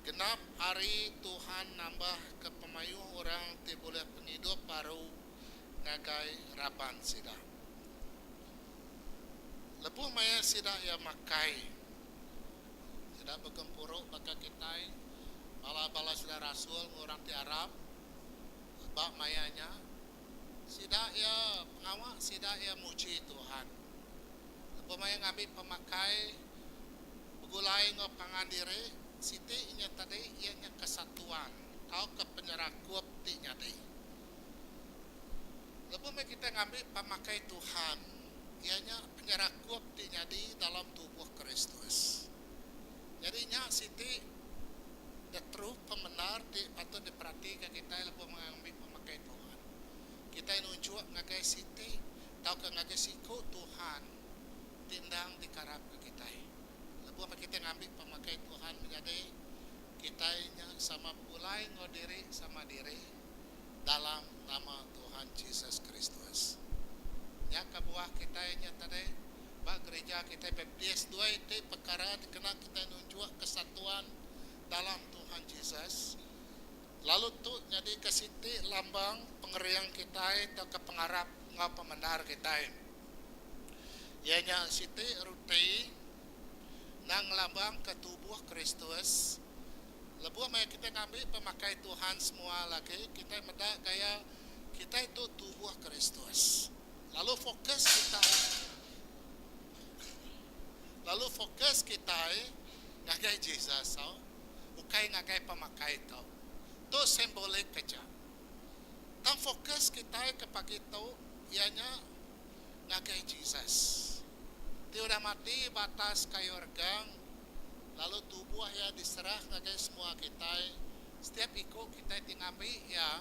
Genap hari Tuhan nambahka pemayuh orang ti bulih pengidup baru ngagai raban sida. Lebuh maya sida iya makai, sida begempuru baka kitai, bala-bala sida rasul enggau orang ti arap ba maya nya. Sida iya pengawa sida iya muji Tuhan. Lebuh maya ngambi pemakai begulai enggau pangan diri, siti nya tadi iya nya kesatuan tauka penyerakup ti nyadi. Lebuh meh kitai ngambi pemakai Tuhan, iya nya penyerakup ti nyadi dalam tubuh Kristus. Nyadi nya siti the truth pemendar ti patut diperatika kitai lebuh ngambi pemakai Tuhan. Kitai nunjuk ngagai siti tauka ngagai siku Tuhan ti endang dikarapka kitai. Lebuh meh kitai ngambi pemakai Tuhan menyadi kitai nya sama begulai enggau diri sama diri dalam nama Tuhan Jesus Kristus. Nya kebuah kitai nya tadi ba gerija kitai Baptist dua iti pekara dikena kitai nunjuk kesatuan dalam Tuhan Jesus lalu tu nyadika siti lambang pengering kitai tauka pengarap enggau pemendar kitai. Iya nya siti ruti endang ngelambangka tubuh Kristus. Lebuh maya kitai ngambi pemakai Tuhan semua lagi kitai meda gaya kitai tu tubuh Kristus. Lalu fokus kitai lalu fokus kitai ngagai Jesus au ukai ngagai pemakai tu. Tu simbolik aja. Tang fokus kitai ke pagi tu iya nya ngagai Jesus ti udah mati ba atas kayu regang lalu tubuh iya diserah ngagai semua kitai. Setiap iku kitai ti ngambi iya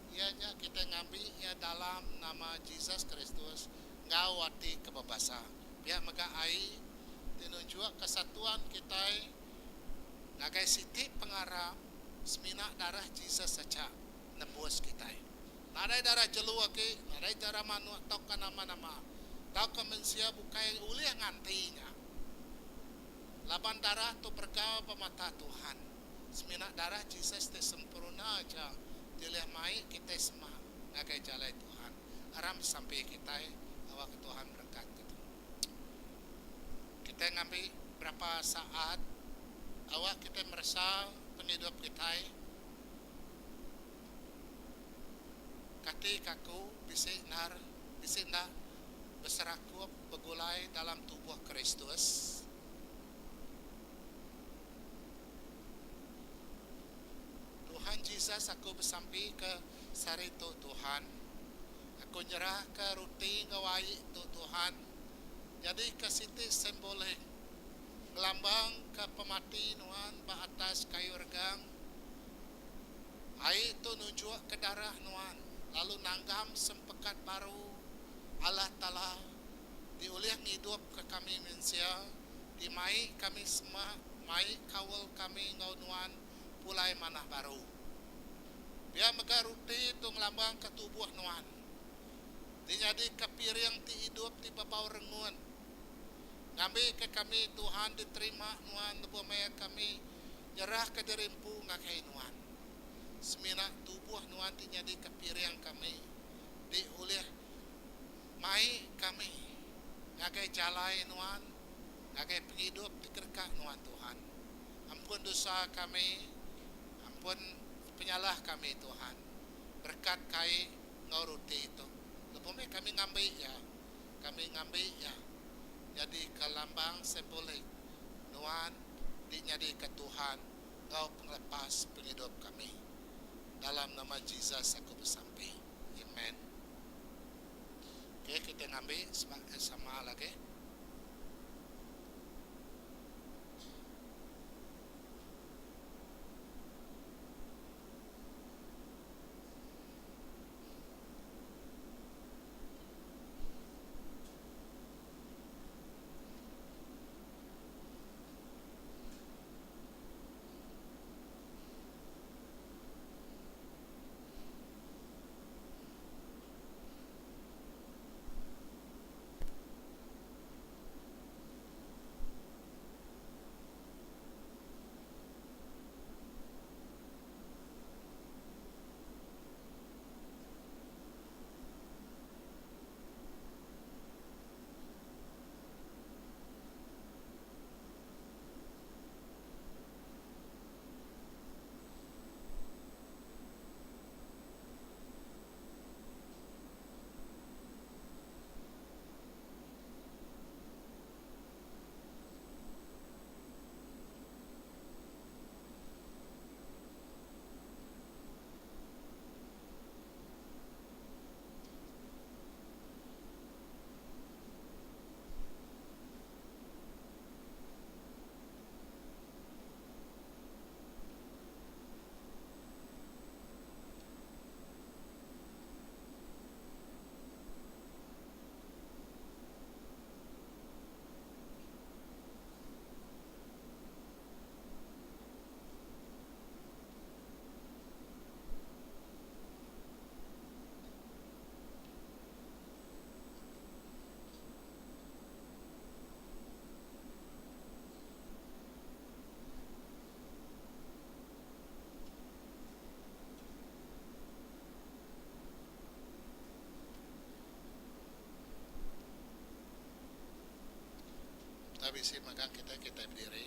iya nya kitai ngambi iya dalam nama Jesus Kristus enggau ati ke bebasa. Pia mega ai ti nunjuk kesatuan kitai ngagai siti pengarap semina darah Jesus aja nembus kitai. Nadai darah jelu agi, nadai darah manuk tauka nama-nama tauka mensia bukai ulih nganti nya. Laban darah tu berega ba mata Tuhan. Semina darah Jesus ti sempurna aja ti ulih mai kitai semak ngagai jalai Tuhan. Aram besampi kitai awakka Tuhan merekatka tu. Kitai ngambi berapa saat awak kitai meresa pengidup kitai. Kati ka aku bisi endar bisi enda beserakup begulai dalam tubuh Kristus? Tuhan Jesus aku besampi ke sehari tu Tuhan. Aku nyerah ke ruti enggau ai tu Tuhan nyadi ke siti simbolik ngelambang ke pemati nuan ba atas kayu regang. Ai tu nunjuk ke darah nuan lalu nanggam sempekat baru Allah Taala ti ulih ngidup ke kami mensia ti mai kami semak mai kaul kami enggau nuan pulai manah baru. Pia mega ruti tu ngelambangka tubuh nuan ti nyadika piring ti idup ti bebau rengut ngambika kami Tuhan diterima nuan lebuh maya kami nyerahka diri empu ngagai nuan. Semina tubuh nuan ti nyadika piring kami ti ulih mai kami ngagai jalai nuan, ngagai pengidup ti kedeka nuan Tuhan. Ampun dosa kami, ampun penyalah kami Tuhan. Berekat kai enggau ruti tu. Lebuh meh kami ngambi iya, kami ngambi iya nyadika lambang simbolik nuan ti nyadika Tuhan enggau pengelepas pengidup kami. Dalam nama Jesus aku besampi. Amen. Okey, kita ngambi sama lagi. Enda bisi magang kitai kitai bediri.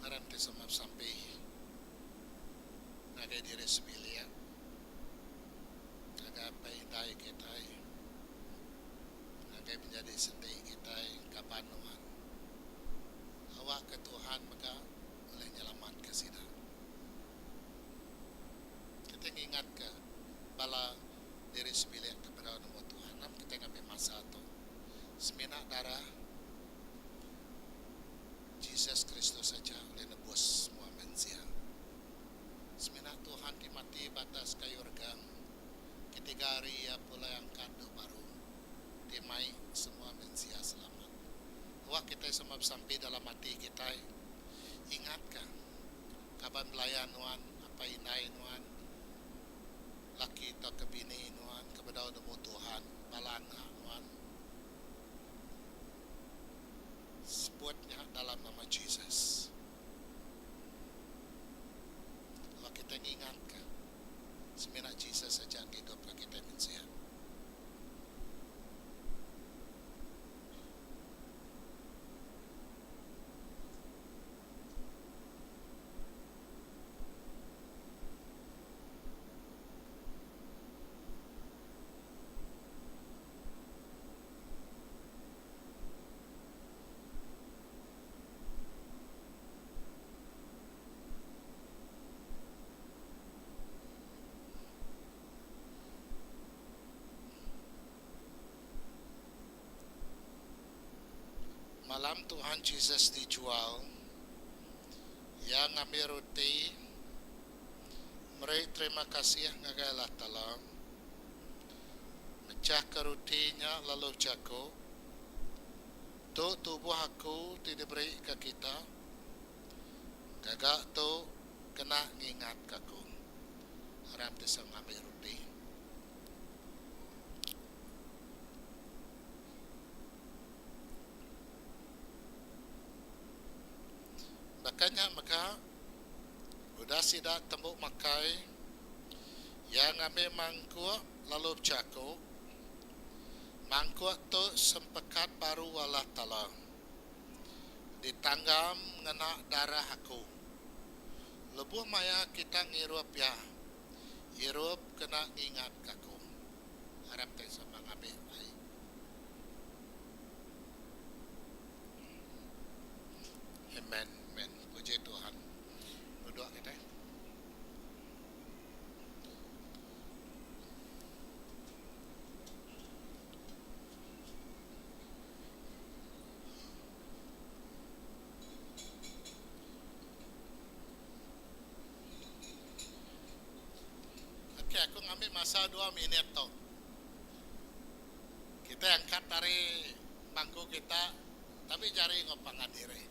Aram ti sama besampi ngagai diri sebilik, ngagai apai indai kitai, ngagai menyadi sendi kitai kaban nuan. Awakka Tuhan mega ulih nyelamatka sida. Kitai ngingatka bala diri sebilik ke bedau nemu Tuhan nam kitai ngambi masa tu semina darah Jesus Kristus aja ulih nebus semua mensia. Semina Tuhan ti mati ba atas kayu regang ketiga hari iya pulai angkat dau baru ti mai semua mensia selamat. Awak kitai sama besampi dalam ati kitai ingatka kaban belayan nuan, apai indai nuan, laki tauka bini nuan ke bedau nemu Tuhan, bala anak nuan. Sebut nya dalam nama Jesus. Lalu kitai ngingatka, semina Jesus aja ngidupka kitai mensia. Malam Tuhan Jesus dijual, Iya ngambi roti, meri terima kasih ngagai Allah Taala, mechahka roti nya lalu bejaku, Tu tubuh aku ti diberika kita. Gaga tu kena ngingatka aku. Aram ti sama ngambi roti. Baka nya mega, udah sida tembu makai, iya ngambi mangkuk lalu bejaku, Mangkuk tu sempekat baru Allah Taala, ditanggam ngena darah aku. Lebuh maya kita ngirup iya, irup kena ngingatka aku. Arap ti sama ngambi ai. Amen amen puji Tuhan duduk kitai. Okey aku ngambi masa dua minit tu. Kitai angkat ari bangku kita tabi jari enggau pangan diri.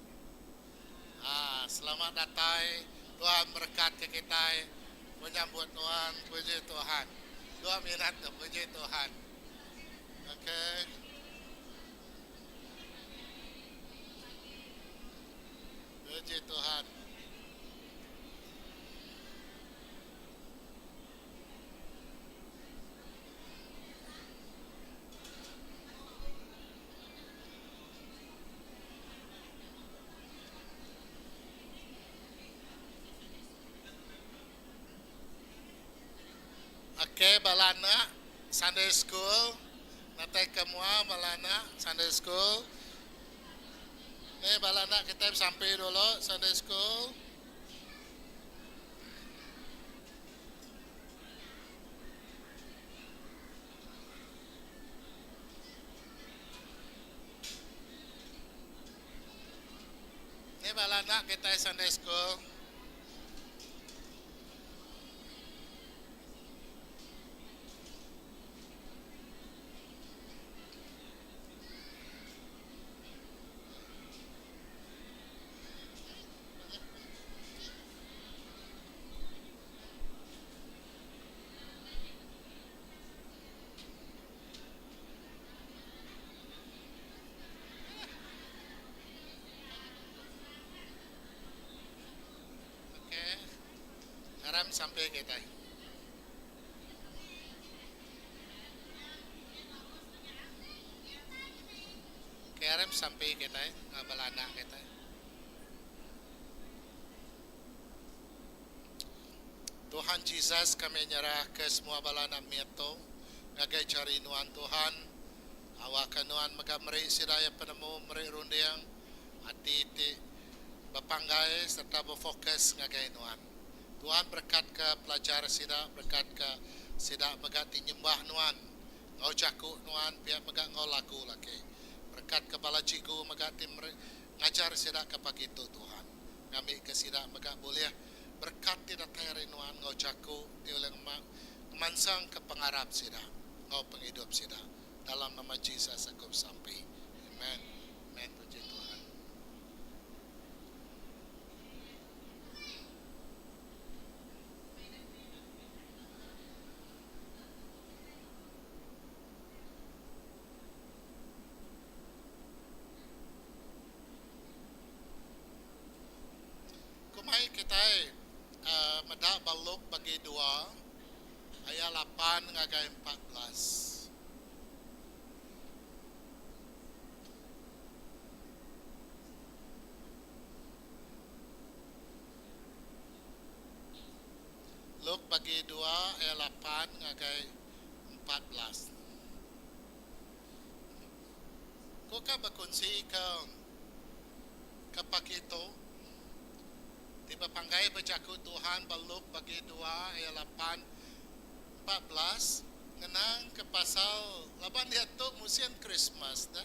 Haa selamat datai Tuhan merekat ke kitai menyambut nuan puji Tuhan. Dua minit tu puji Tuhan. Okey. Puji Tuhan. Okey bala anak Sunday school datai ke mua bala anak Sunday school. Ni bala anak kitai besampi dulu Sunday school. Ni bala anak kitai Sunday school. Aram sampi kitai. Okay, aram sampi kitai enggau bala anak kitai. Tuhan Jesus kami nyerahka semua bala anak mit tu ngagai jari nuan Tuhan. Awakka nuan mega meri sida iya penemu meri runding ati ti bepanggai sereta befokus ngagai nuan. Tuhan berekatka pelajar sida berekatka sida mega ti nyembah nuan enggau jaku nuan pia mega enggau lagu lagi. Berekatka bala cikgu mega ti meri ngajar sida ke pagi tu Tuhan ngambika sida mega bulih berekat ti datai ari nuan enggau jaku ti ulih ngemansangka pengarap sida enggau pengidup sida. Dalam nama Jesus aku besampi. Amen. Amen. Puji Tuhan. Kumai kitai meda ba Luke bagi dua ayat lapan ngagai 14. Luke bagi dua ayat lapan ngagai 14. Ku ka bekunsi ke ke pagi tu ti bepanggai bejaku Tuhan ba Luke bagi dua ayat lapan 14 ngenang ke pasal laban diatu musin Krismas dah.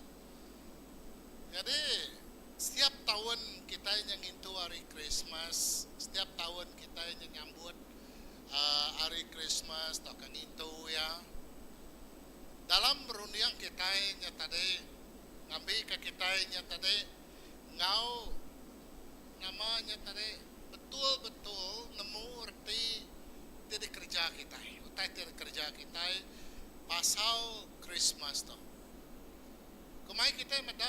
Nyadi setiap taun kitai nya ngintu hari Krismas, setiap taun kitai nya nyambut uhh hari Krismas tauka ngintu iya. Dalam runding kitai nya tadi ngambika kitai nya tadi enggau nama nya tadi betul-betul nemu reti ti dikereja kitai, utai ti dikereja kitai pasal Krismas tu. Kumai kitai meda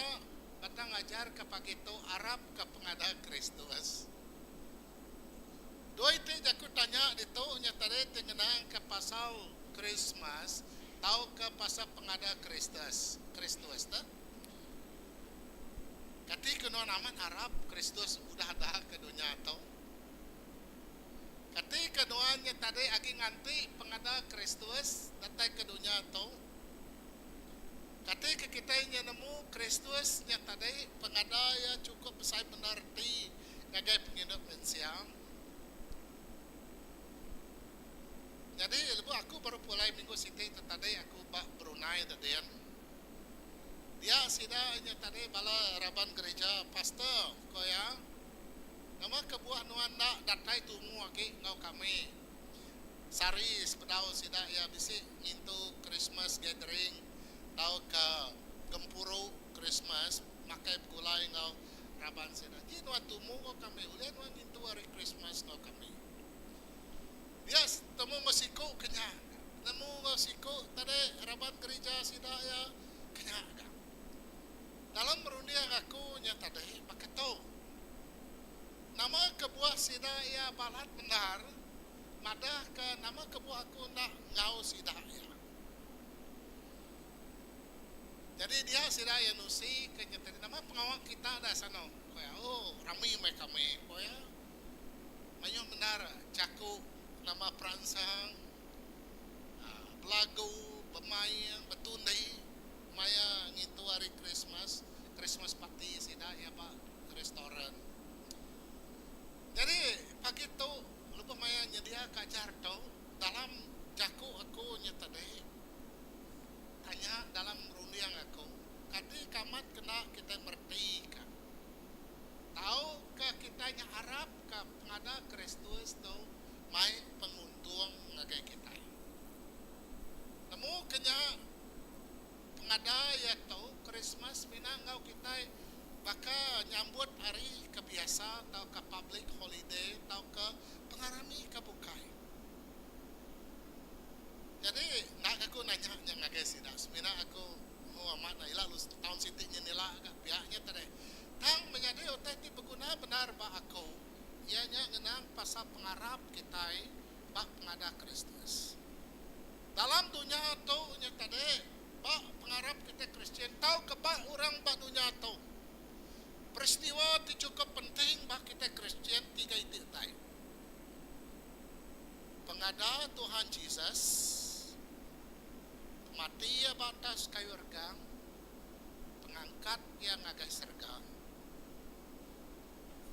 batang ajar ke pagi tu arap ke pengada Kristus. Dua iti jaku tanya ditu nya tadi ti ngenangka pasal Krismas tauka pasal pengada Kristus. Kristus tu. Kati ke nuan amat arap Kristus udah ada ke dunya tu? Kati ke nuan nya tadi agi nganti pengada Kristus datai ke dunya tu? Kati ke kitai nya nemu Kristus nya tadi pengada iya chukup besai bendar reti ngagai pengidup mensia? Nyadi lebuh aku baru pulai minggu siti tu tadi aku ba Brunei tu din. Dia sida nya tadi bala raban gerija pastor ko iya nama kebuah nuan enda datai tumu agi enggau kami sehari sebedau sida iya bisi ngintu Christmas gathering tauka gempuru Christmas makai begulai enggau raban sida. Ji nuan tumu enggau kami ulih nuan ngintu hari Christmas enggau kami. Dia temu enggau siku ke nya. Nemu enggau siku tadi raban gerija sida iya ke nya ga. Dalam runding aku nya tadi baka tu. Nama kebuah sida iya balat bendar madahka nama kebuah aku enda enggau sida iya. Nyadi dia sida iya nusi ke nya tadi nama pengawa kita da sano ku iya. Oh rami meh kami ku iya. Mayuh bendar jaku nama peransang, belagu, bemain, betundi maya ngintu Hari Krismas, Christmas party sida iya ba restoran. Nyadi pagi tu lebuh maya nyediaka ajar tu dalam jaku aku nya tadi tanya dalam runding aku kati ke amat kena kitai meretika. Tauka kitai nya arapka pengada Kristus tu mai penguntung ngagai kitai. Nemu ke nya, pengada iya tu, Krismas mina enggau kitai baka nyambut hari ke biasa tauka public holiday tauka pengerami ke bukai. Nyadi enda ga aku nanya nya ngagai sida semina aku oh amat enda ila lu taun siti nyin ila ga pia nya tadi. Tang menyadi utai ti beguna bendar ba aku iya nya ngenang pasal pengarap kitai. Ba pengada Kristus. Dalam dunya tu nya tadi, ba pengarap kitai Kristian tauka ba orang ba dunya tu, peristiwa ti chukup penting ba kitai Kristian tiga iti utai. Pengada Tuhan Jesus, pemati iya ba atas kayu regang, pengangkat iya ngagai serega.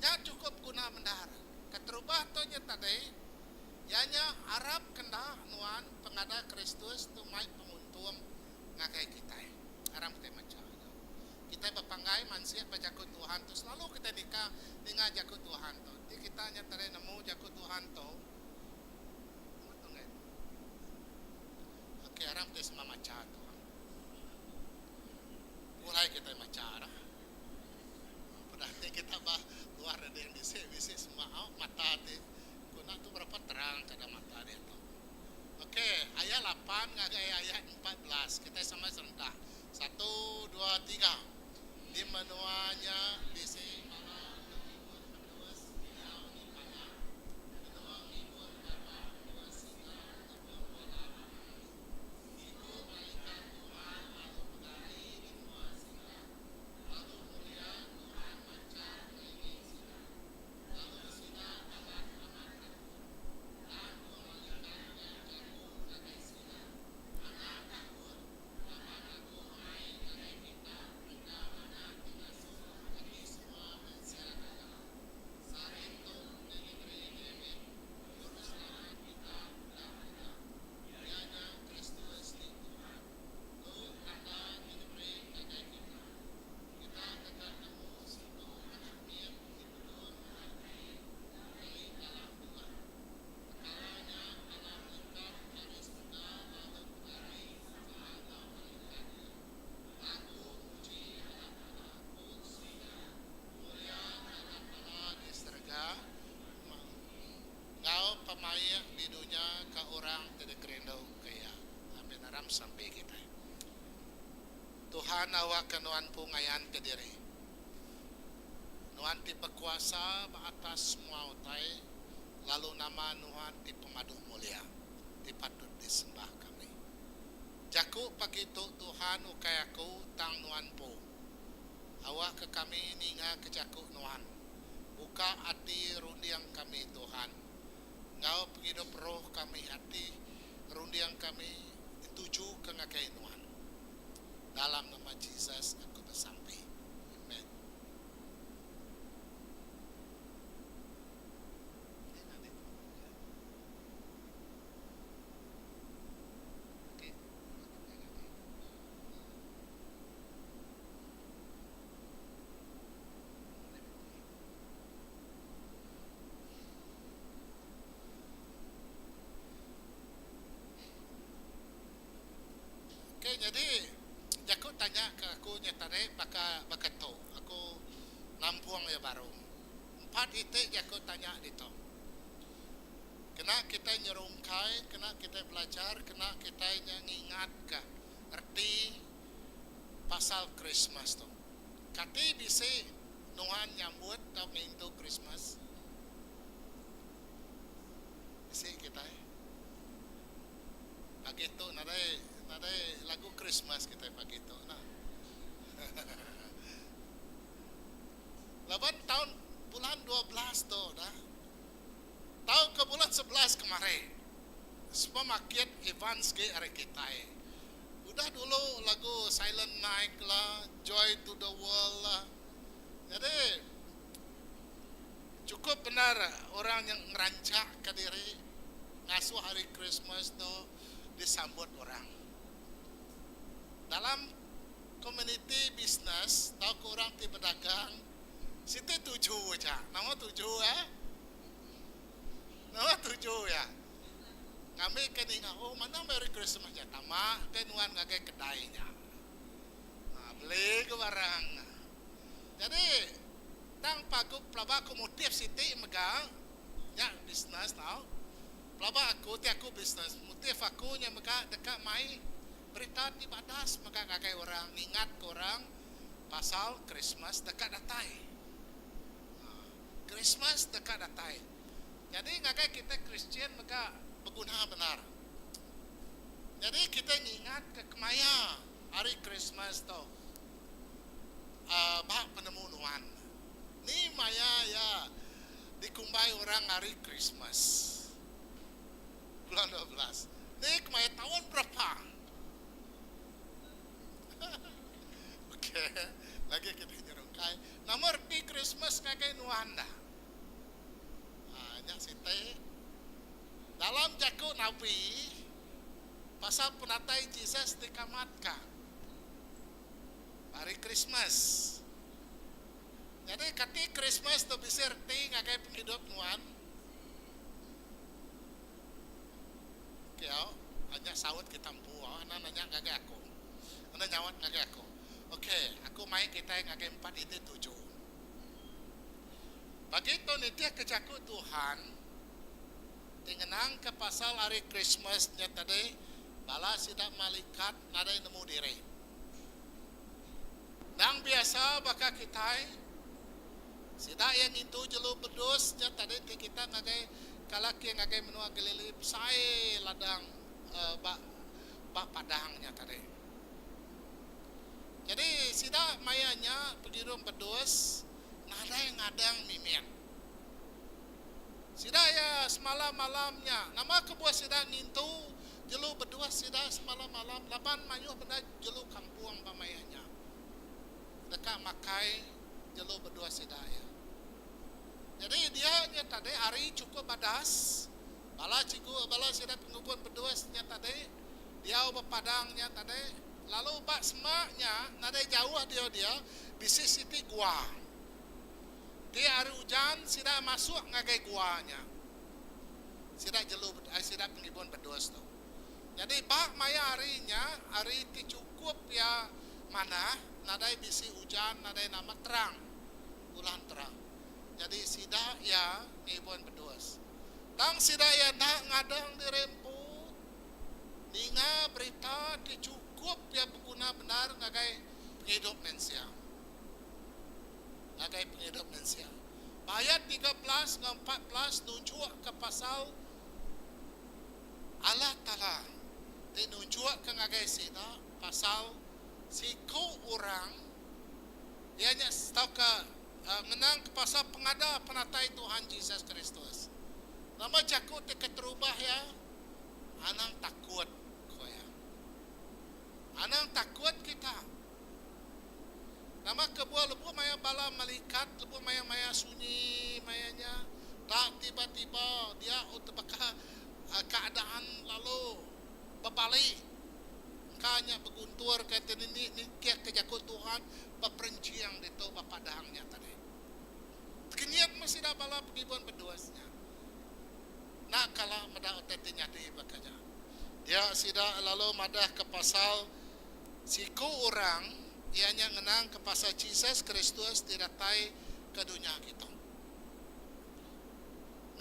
Nya chukup guna bendar. Keterubah tu nya tadi, iya nya arap kenda nuan pengada Kristus tu mai penguntung ngagai kitai. Aram kitai macha nya. Kitai bepanggai mansik ba jaku Tuhan tu selalu kitai nika ninga jaku Tuhan tu. Enti kita nya tadi nemu jaku Tuhan tu, nemu tu enggai. Okey aram kitai sama macha tu. Pulai kitai macha dah. Peda ti kita ba luar dadi bisi bisi semua au mata ti guna tu berapa terang kada mata diatu. Okey ayat lapan ngagai ayat 14 kitai sama serentak. Satu dua tiga. Di menua nya bisi bala ke ngibun bedus diau di padang. Benung ngibun bala bedus sida lebuh malam hari. Siku malaikat Tuhan lalu pegari di mua sida. Lalu mulia Tuhan manchar ngelingi sida. Lalu sida balat amat takut. Tang ku malaikat nya jaku ngagai sida, Anang takut, laban aku mai ngagai kita berita manah ti ngasuh ati semua mensia gaga. Sehari tu di nengeri David, Juruselamat kita udah ada, iya nya Kristus ti Tuhan. Tu tanda ti diberi ngagai kita. Kita deka nemu siku anak mit ditudung ngena kain keli dalam dulang. Tekala nya bala melikat ari serega lalu pegari sama enggau melikat nya. Lagu muji Allah Taala ku sida, Mulia ke Allah Taala di serega enggau pemaik di dunya ke orang ti dikerinduka Iya. Amin. Aram sampi kitai. Tuhan awakka nuan empu ngayanka diri. Nuan ti bekuasa ba atas semua utai, lalu nama nuan ti pemadu mulia, ti patut disembah kami. Jaku pagi tu Tuhan ukai aku tang nuan empu. Awakka kami ningaka jaku nuan. Buka ati runding kami Tuhan. Enggau pengidup roh kami ati runding kami ditujuka ngagai nuan. Dalam nama Jesus aku besampi. Amen. Okey nyadi jaku tanya ke aku nya tadi baka baka tu aku nampung iya baru. Empat iti jaku tanya ditu. Kena kitai nyerungkai, kena kitai belajar, kena kitai nya ngingatka reti pasal Krismas tu. Kati bisi nuan nyambut tau ngintu Krismas? Bisi kitai. Pagi tu nadai nadai lagu Krismas kitai pagi tu nah. Laban taun bulan 12 tu dah. Tauka bulan 11 kemari supermarket Evans ge ari kitai. Udah dulu lagu Silent Night lah, Joy to the World lah. Nyadi chukup bendar orang nya ngeranchakka diri ngasuh hari Christmas tu disambut orang. Dalam komuniti bisnes tauka orang ti bedagang siti tuju aja. Nama tuju eh? Nama tuju iya? Ngambika ninga, oh manah Merry Christmas nya tama ke nuan ngagai kedai nya. Ha, beli ke barang. Jadi tang pagu pelaba aku motif siti mega nya bisnes tau. Pelaba aku ti aku bisnes motif aku nya mega deka mai berita ti badas mega ngagai orang ngingatka orang pasal Christmas deka datai. Ha, Christmas deka datai. Nyadi ngagai kitai Kristian mega. Beguna bendar. Nyadi kitai ngingatka kemaya Hari Krismas tu ba penemu nuan. Ni maya iya dikumbai orang Hari Krismas? Bulan 12. Ni kemaya taun berapa? Okey, lagi kitai nyerungkai. Nama reti Krismas ngagai nuan dah? Haa nya siti. Dalam jaku nabi pasal penatai Jesus dikamatka hari Krismas. Nyadi kati Krismas tu bisi reti ngagai pengidup nuan? Okey au, nya saut kita empu au anang nanya ngagai aku. Anang nyaut ngagai aku. Okey, aku mai kitai ngagai 4.7. Pagi tu nitihka jaku Tuhan ti ngenangka pasal Hari Krismas nya tadi, bala sida malikat nadai nemu diri. Endang biasa baka kitai, sida iya ngintu jelu bedus nya tadi ti kita ngagai kala ke ngagai menua Galili besai ladang ba ba padang nya tadi. Nyadi sida maya nya pegirum bedus nadai ngadang mimit. Sida iya semalam-malam nya. Nama kebuah sida ngintu jelu bedus sida semalam-malam laban mayuh bendar jelu kampung ba maya nya deka makai jelu bedus sida iya. Nyadi dia nya tadi hari chukup badas bala cikgu bala sida pengubun bedus nya tadi diau ba padang nya tadi. Lalu ba semak nya, nadai jauh diau dia, bisi siti gua. Ti hari ujan, sida masuk ngagai gua nya. Sida jelu ai sida pengibun bedus tu. Nyadi ba maya hari nya, hari ti chukup iya manah, nadai bisi ujan, nadai nama terang, bulan terang. Nyadi sida iya ngibun bedus. Tang sida iya enda ngadang diri empu. Ninga berita ti chukup iya beguna bendar ngagai pengidup mensia. Ngagai pengidup mensia. Ba ayat 13 enggau 14 nunjukka pasal Allah Taala ti nunjukka ngagai sida pasal siku orang iya nya tauka ngenangka pasal pengada penatai Tuhan Jesus Kristus. Nama jaku ti keterubah iya? Anang takut, ku iya. Anang takut kita. Nama kebuah lebuh maya bala melikat lebuh maya maya sunyi maya nya tak tiba-tiba dia tebaka keadaan lalu bebali engka nya beguntur ke ti nitihka jaku Tuhan beperenching ditu ba padang nya tadi. Tekenyit meh sida bala pengibun bedus nya. Enda kala meda utai ti nyadi baka nya. Dia sida lalu madahka pasal siku orang, iya nya ngenangka pasal Jesus Kristus ti datai ke dunya kitu.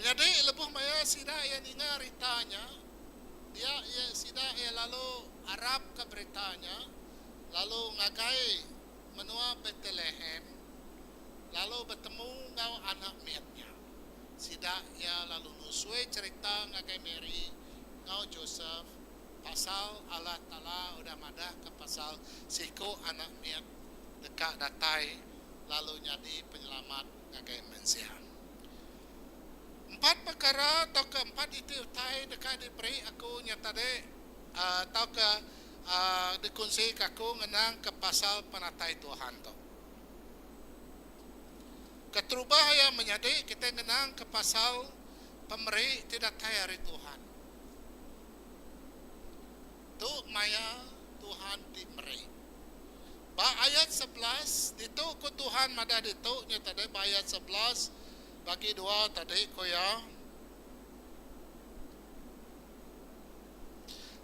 Menyadi lebuh maya sida iya ninga rita nya, dia iya sida iya lalu arapka berita nya, lalu ngagai menua Betlehem, lalu betemu enggau anak mit nya. Sida iya lalu nusui cherita ngagai Mary enggau Josep pasal Allah Taala udah madahka pasal siku anak mit deka datai lalu nyadi penyelamat ngagai mensia. Empat pekara tauka empat iti utai deka diberi aku nya tadi tauka dikunsika aku ngenangka pasal penatai Tuhan tu. Keterubah iya menyadi kitai ngenangka pasal pemeri ti datai ari Tuhan. Tu maya Tuhan ti meri. Ba ayat 11 ditu ku Tuhan madah ditu nya tadi ba ayat 11 bagi dua tadi ku iya.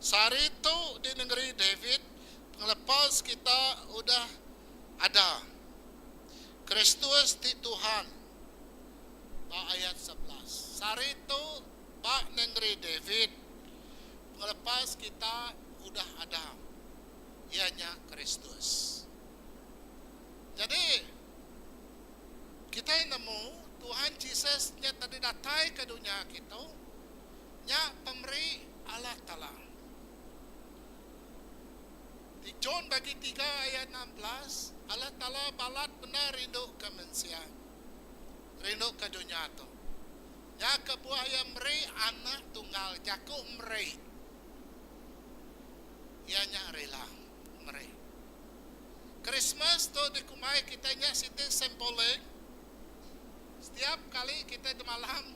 Sehari tu di nengeri David pengelepas kita udah ada. Kristus ti Tuhan ba ayat 11. Sehari tu ba nengeri David, pengelepas kita udah ada, iya nya Kristus. Nyadi, kitai nemu Tuhan Jesus nya tadi datai ke dunya kitu. Nya pemeri Allah Taala. Ti John bagi tiga ayat 16, Allah Taala balat bendar rinduka mensia, rinduka dunya tu. Nya kebuah Iya meri Anak Tunggal, jaku meri, iya nya rela meri. Krismas tu dikumbai kitai nya siti simbolik. Setiap kali kitai demalam,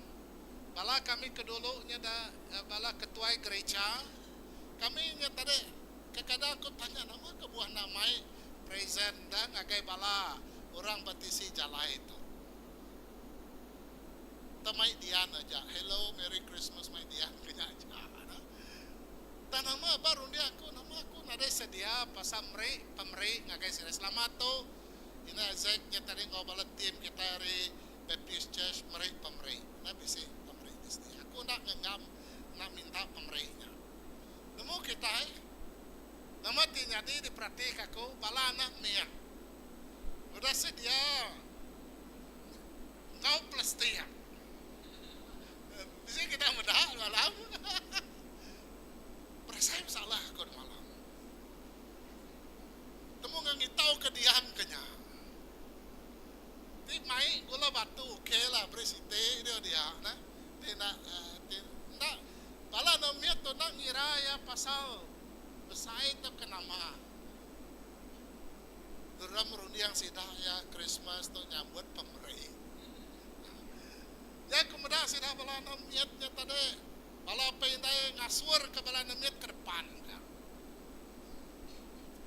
bala kami ke dulu nya da bala ketuai gereja, kami nya tadi kekadang aku tanya nama kebuah enda mai present da ngagai bala orang ba tisi jalai tu. Tang mai dian aja, hello merry christmas mai dian ke nya aja. Tang nama ba runding aku nama aku nadai sedia pasal meri pemeri ngagai sida. Selama tu Ina Isaac nya tadi enggau bala team kitai ari Baptist Church meri pemeri. Enda bisi pemeri ti sedi. Aku enda ngenggam enda minta pemeri nya. Nemu kitai, nama ti nyadi diperatika aku bala anak mit udah sedia enggau plastik. Bisi kita meda malam. Berasai besalah aku demalam. Temu enggau ngitau ke dian ke nya. Ti mai gula batu ok lah beri siti dia dia nah. Ti enda ti enda bala anu mit tu enda ngira iya pasal besai tauka nama. Gerem runding sida iya Christmas tu nyambut pemeri. Iya ke meda sida bala anu mit nya tadi bala apai indai ngasur ke bala anu mit ke depan ka.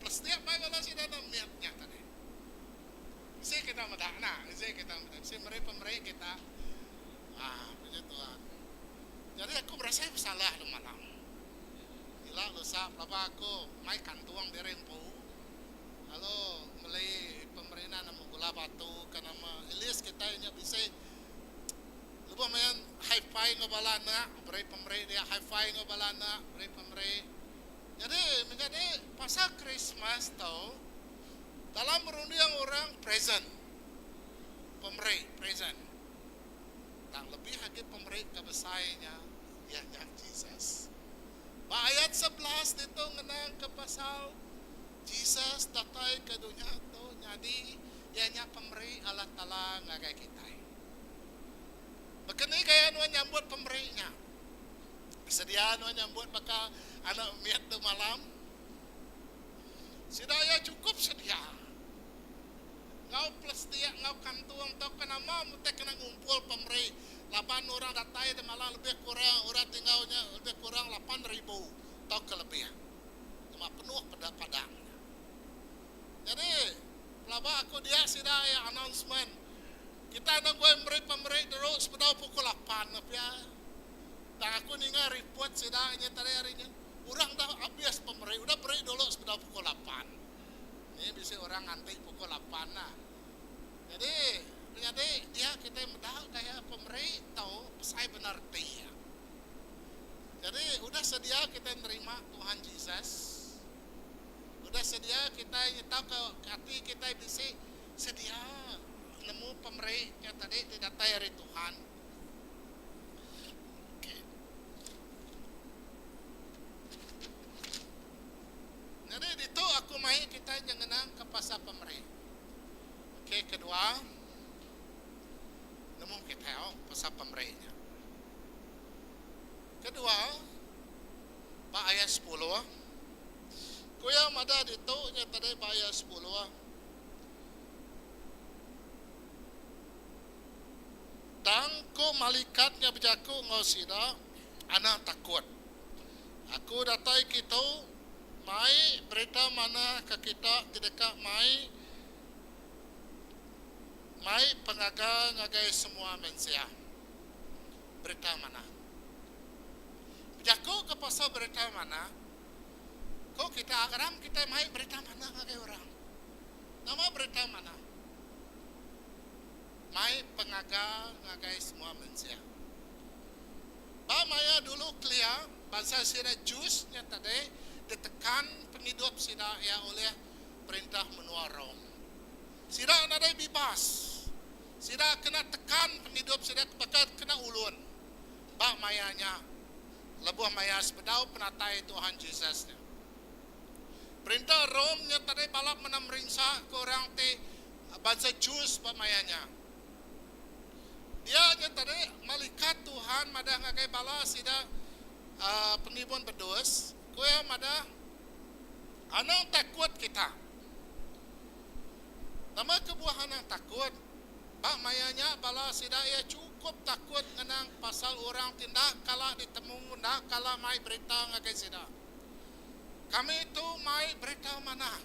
Plastik bai bala sida enda mit nya tadi. Bisi kita meda enda, bisi kita meda, bisi meri pemeri kita. Aaa puji Tuhan. Jadi aku berasai besalah tu malam. Ila lusa pelaba aku mai kantung diri empu lalu meli pemeri enda nemu gula batu ke nama. At least kitai nya bisi lebuh maya hi-fi enggau bala anak beri pemeri dia, hi-fi enggau bala anak beri pemeri. Nyadi menyadi pasal Krismas tu dalam runding orang present, pemeri present. Tang lebih agi pemeri ke besai nya iya nya Jesus. Ba ayat 11 ditu ngenangka pasal Jesus datai ke dunya tu nyadi iya nya pemeri Allah Taala ngagai kitai. Baka ni gaya nuan nyambut pemeri nya? Sedia nuan nyambut baka anak mit tu malam. Sida iya chukup sedia. Enggau plastik enggau kantung tauka nama mesti kena ngumpul pemeri laban orang datai ti malam lebih kurang orang ti enggau nya lebih kurang 8000 tauka lebih. Tema penuh peda padang nya. Nyadi pelaba aku dia sida iya announcement kita enda goi meri pemeri dulu sebedau pukul lapan pia. Tang aku ninga report sida nya tadi hari nya, orang dah abis pemeri, udah beri dulu sebedau pukul lapan. Ni bisi orang nganti pukul lapan lah. Nyadi, menyadi dia kitai meda gaya pemeri tu besai bendar reti iya. Nyadi udah sedia kitai nerima Tuhan Jesus, udah sedia kitai nyetauka ati kitai bisi sedia nemu pemeri nya tadi ti datai ari Tuhan. Okey. Nyadi ditu aku mai kitai nyengenang ke pasal pemeri. Okey kedua nemu kitai au pasal pemeri nya. Kedua ba ayat 10 ku iya madah ditu nya tadi ba ayat 10. Tang ku malikat nya bejaku enggau sida, Anang takut. Aku datai kitu mai berita manah ke kita ti deka mai mai pengaga ngagai semua mensia. Berita manah. Bejaku ke pasal berita manah, ku kita aram kitai mai berita manah ngagai orang. Nama berita manah? Mai pengaga ngagai semua mensia. Ba maya dulu kelia, bansa sida Jews nya tadi ditekan pengidup sida iya ulih perintah menua Rome. Sida nadai bibas. Sida kena tekan pengidup sida baka kena ulun ba maya nya. Lebuh maya sebedau penatai Tuhan Jesus nya. Perintah Rome nya tadi balap mena merinsa ke orang ti bansa Jews ba maya nya. Dia nya tadi malikat Tuhan madah ngagai bala sida pengibun bedus, ku iya madah, Anang takut kita. Nama kebuah anang takut? Ba maya nya bala sida iya chukup takut ngenang pasal orang ti enda kala ditemu enda kala mai berita ngagai sida. Kami tu mai berita manah.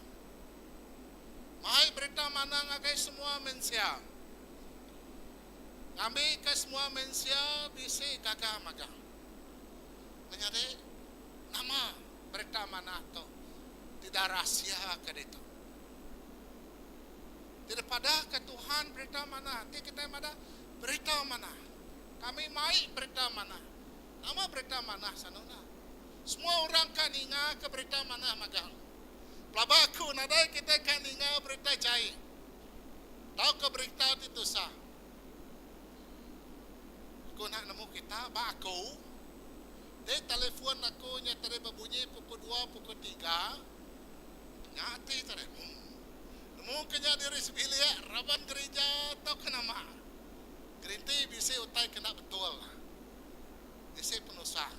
Mai berita manah ngagai semua mensia. Ngambika semua mensia bisi gaga magang. Menyadi, nama berita manah tu ti dirahsiaka ditu? Ti dipadahka Tuhan berita manah. Enti kitai madah berita manah, kami mai berita manah. Nama berita manah sanuna? Semua orang ka ningaka berita manah magang. Pelaba aku nadai kitai ka ninga berita jai tauka berita ti tusah. Aku enda nemu kita ba aku. Ti telefon aku nya tadi bebunyi pukul dua pukul tiga. Nya ati tadi. Nemu ke nya diri sebilik raban gerija tauka nama. Gerinti bisi utai ke enda betul. Bisi penusah.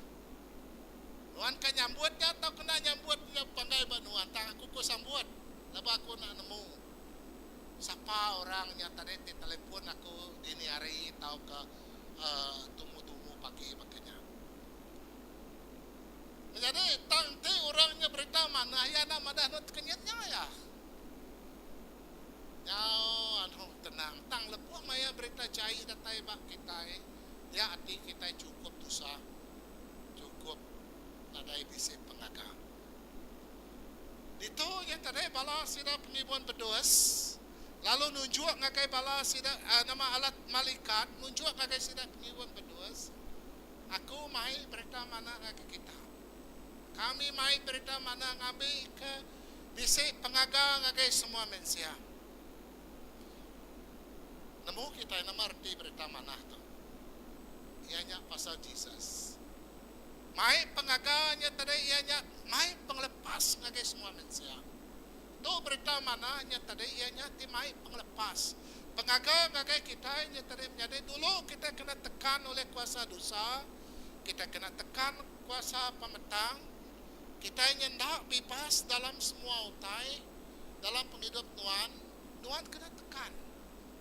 Nuan ka nyambut nya tauka enda nyambut nya bepanggai ba nuan tang aku ku sambut laban aku enda nemu sapa orang nya tadi ti telefon aku dini hari tauka uhh tumu-tumu pagi baka nya. Menyadi tang enti orang nya berita manah iya enda madah anu tekenyit nya iya. Nyau anu tenang tang lebuh maya berita jai datai ba kitai dia ati kitai chukup tusah chukup nadai bisi pengaga. Ditu nya tadi bala sida pengibun bedus lalu nunjuk ngagai bala sida nama alat malikat nunjuk ngagai sida pengibun bedus. Aku mai berita manah ngagai kita. Kami mai berita manah ngambika bisi pengaga ngagai semua mensia. Nemu kitai nama reti berita manah tu? Iya nya pasal Jesus. Mai pengaga nya tadi iya nya mai pengelepas ngagai semua mensia. Tu berita manah nya tadi iya nya ti mai pengelepas. Pengaga ngagai kitai nya tadi menyadi dulu kitai kena tekan ulih kuasa dosa, kitai kena tekan kuasa pemetang, kitai nya enda bibas dalam semua utai dalam pengidup nuan, nuan kena tekan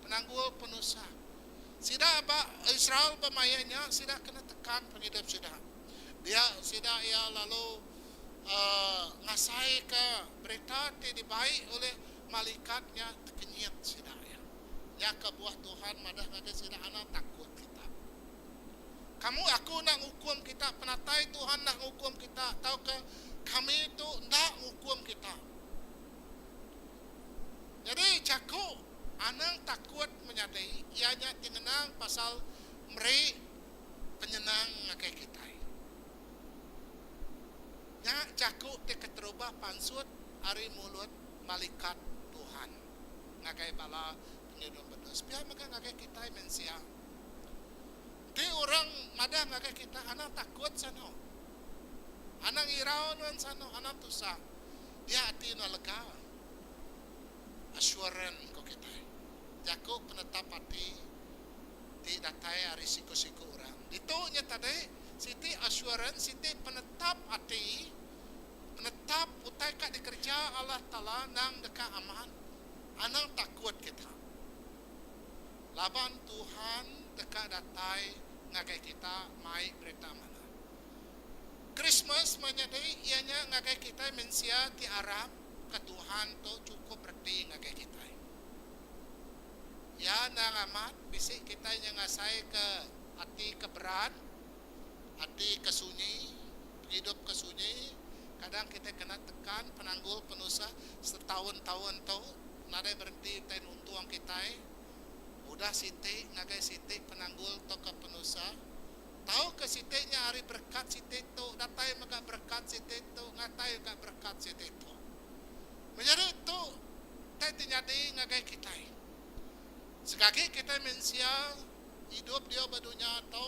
penanggul penusah. Sida ba Israel ba maya nya sida kena tekan pengidup sida. Dia sida iya lalu uhh ngasaika berita ti dibai ulih malikat nya tekenyit sida iya. Nya kebuah Tuhan madah ngagai sida anang takut kita. Kamu aku enda ngukum kita penatai Tuhan enda ngukum kita tauka kami tu enda ngukum kita. Nyadi jaku anang takut menyadi iya nya ti ngenang pasal meri penyenang ngagai kitai. Nya jaku ti keterubah pansut ari mulut malikat Tuhan ngagai bala penyedung bedus. Pia mega ngagai kitai mensia. Enti orang madah ngagai kitai anang takut sano. Anang irau nuan sano, anang tusah. Dia ati nuan lega. Assurance ko kitai. Jaku penetap ati ti datai ari siku-siku orang. Ditu nya tadi siti assurance, siti penetap ati, penetap utai ka dikereja Allah Taala endang deka amat. Anang takut kita. Laban Tuhan deka datai ngagai kita mai berita manah. Krismas menyadi iya nya ngagai kitai mensia ti arap ka Tuhan tu chukup reti ngagai kitai. Iya endang amat bisi kitai nya ngasaika ati ke berat, ati ke sunyi, pengidup ke sunyi. Kadang kitai kena tekan penanggul penusah setaun-taun tu nadai berenti utai nuntung kitai. Udah siti ngagai siti penanggul tauka penusah, tauka siti nya ari berekat siti tu datai mega berekat siti tu ngatai mega berekat siti tu. Menyadi tu utai ti nyadi ngagai kitai. Sekagi kitai mensia idup diau ba dunya tu,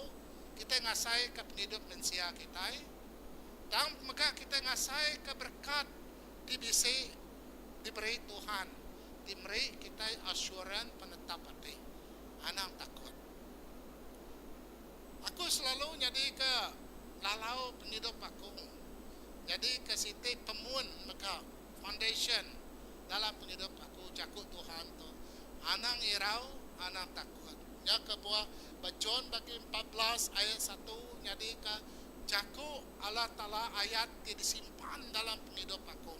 kitai ngasaika pengidup mensia kitai, tang mega kitai ngasaika berekat ti bisi diberi Tuhan ti meri kitai assurance penetap ati. Anang takut. Aku selalu nyadika lalau pengidup aku nyadika siti pemun mega foundation dalam pengidup aku jaku Tuhan tu anang irau anang takut. Nya kebuah ba John bagi 14 ayat satu nyadika jaku Allah Taala ayat ti disimpan dalam pengidup aku.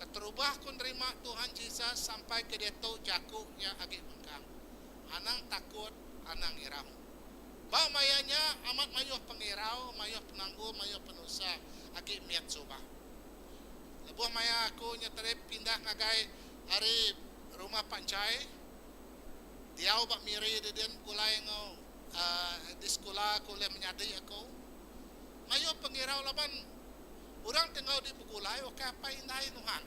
Keterubah ku nerima Tuhan Jesus sampai ke diatu jaku nya agi mengkang. Anang takut anang irau. Ba maya nya amat mayuh pengirau, mayuh penanggul, mayuh penusah agi mit suba. Lebuh maya aku nyeterip pindah ngagai ari Rumah Panchai, diau ba Miri didin begulai enggau di sekula aku ulih menyadi aku. Mayuh pengirau laban orang ti enggau di begulai ukai apai indai nuan.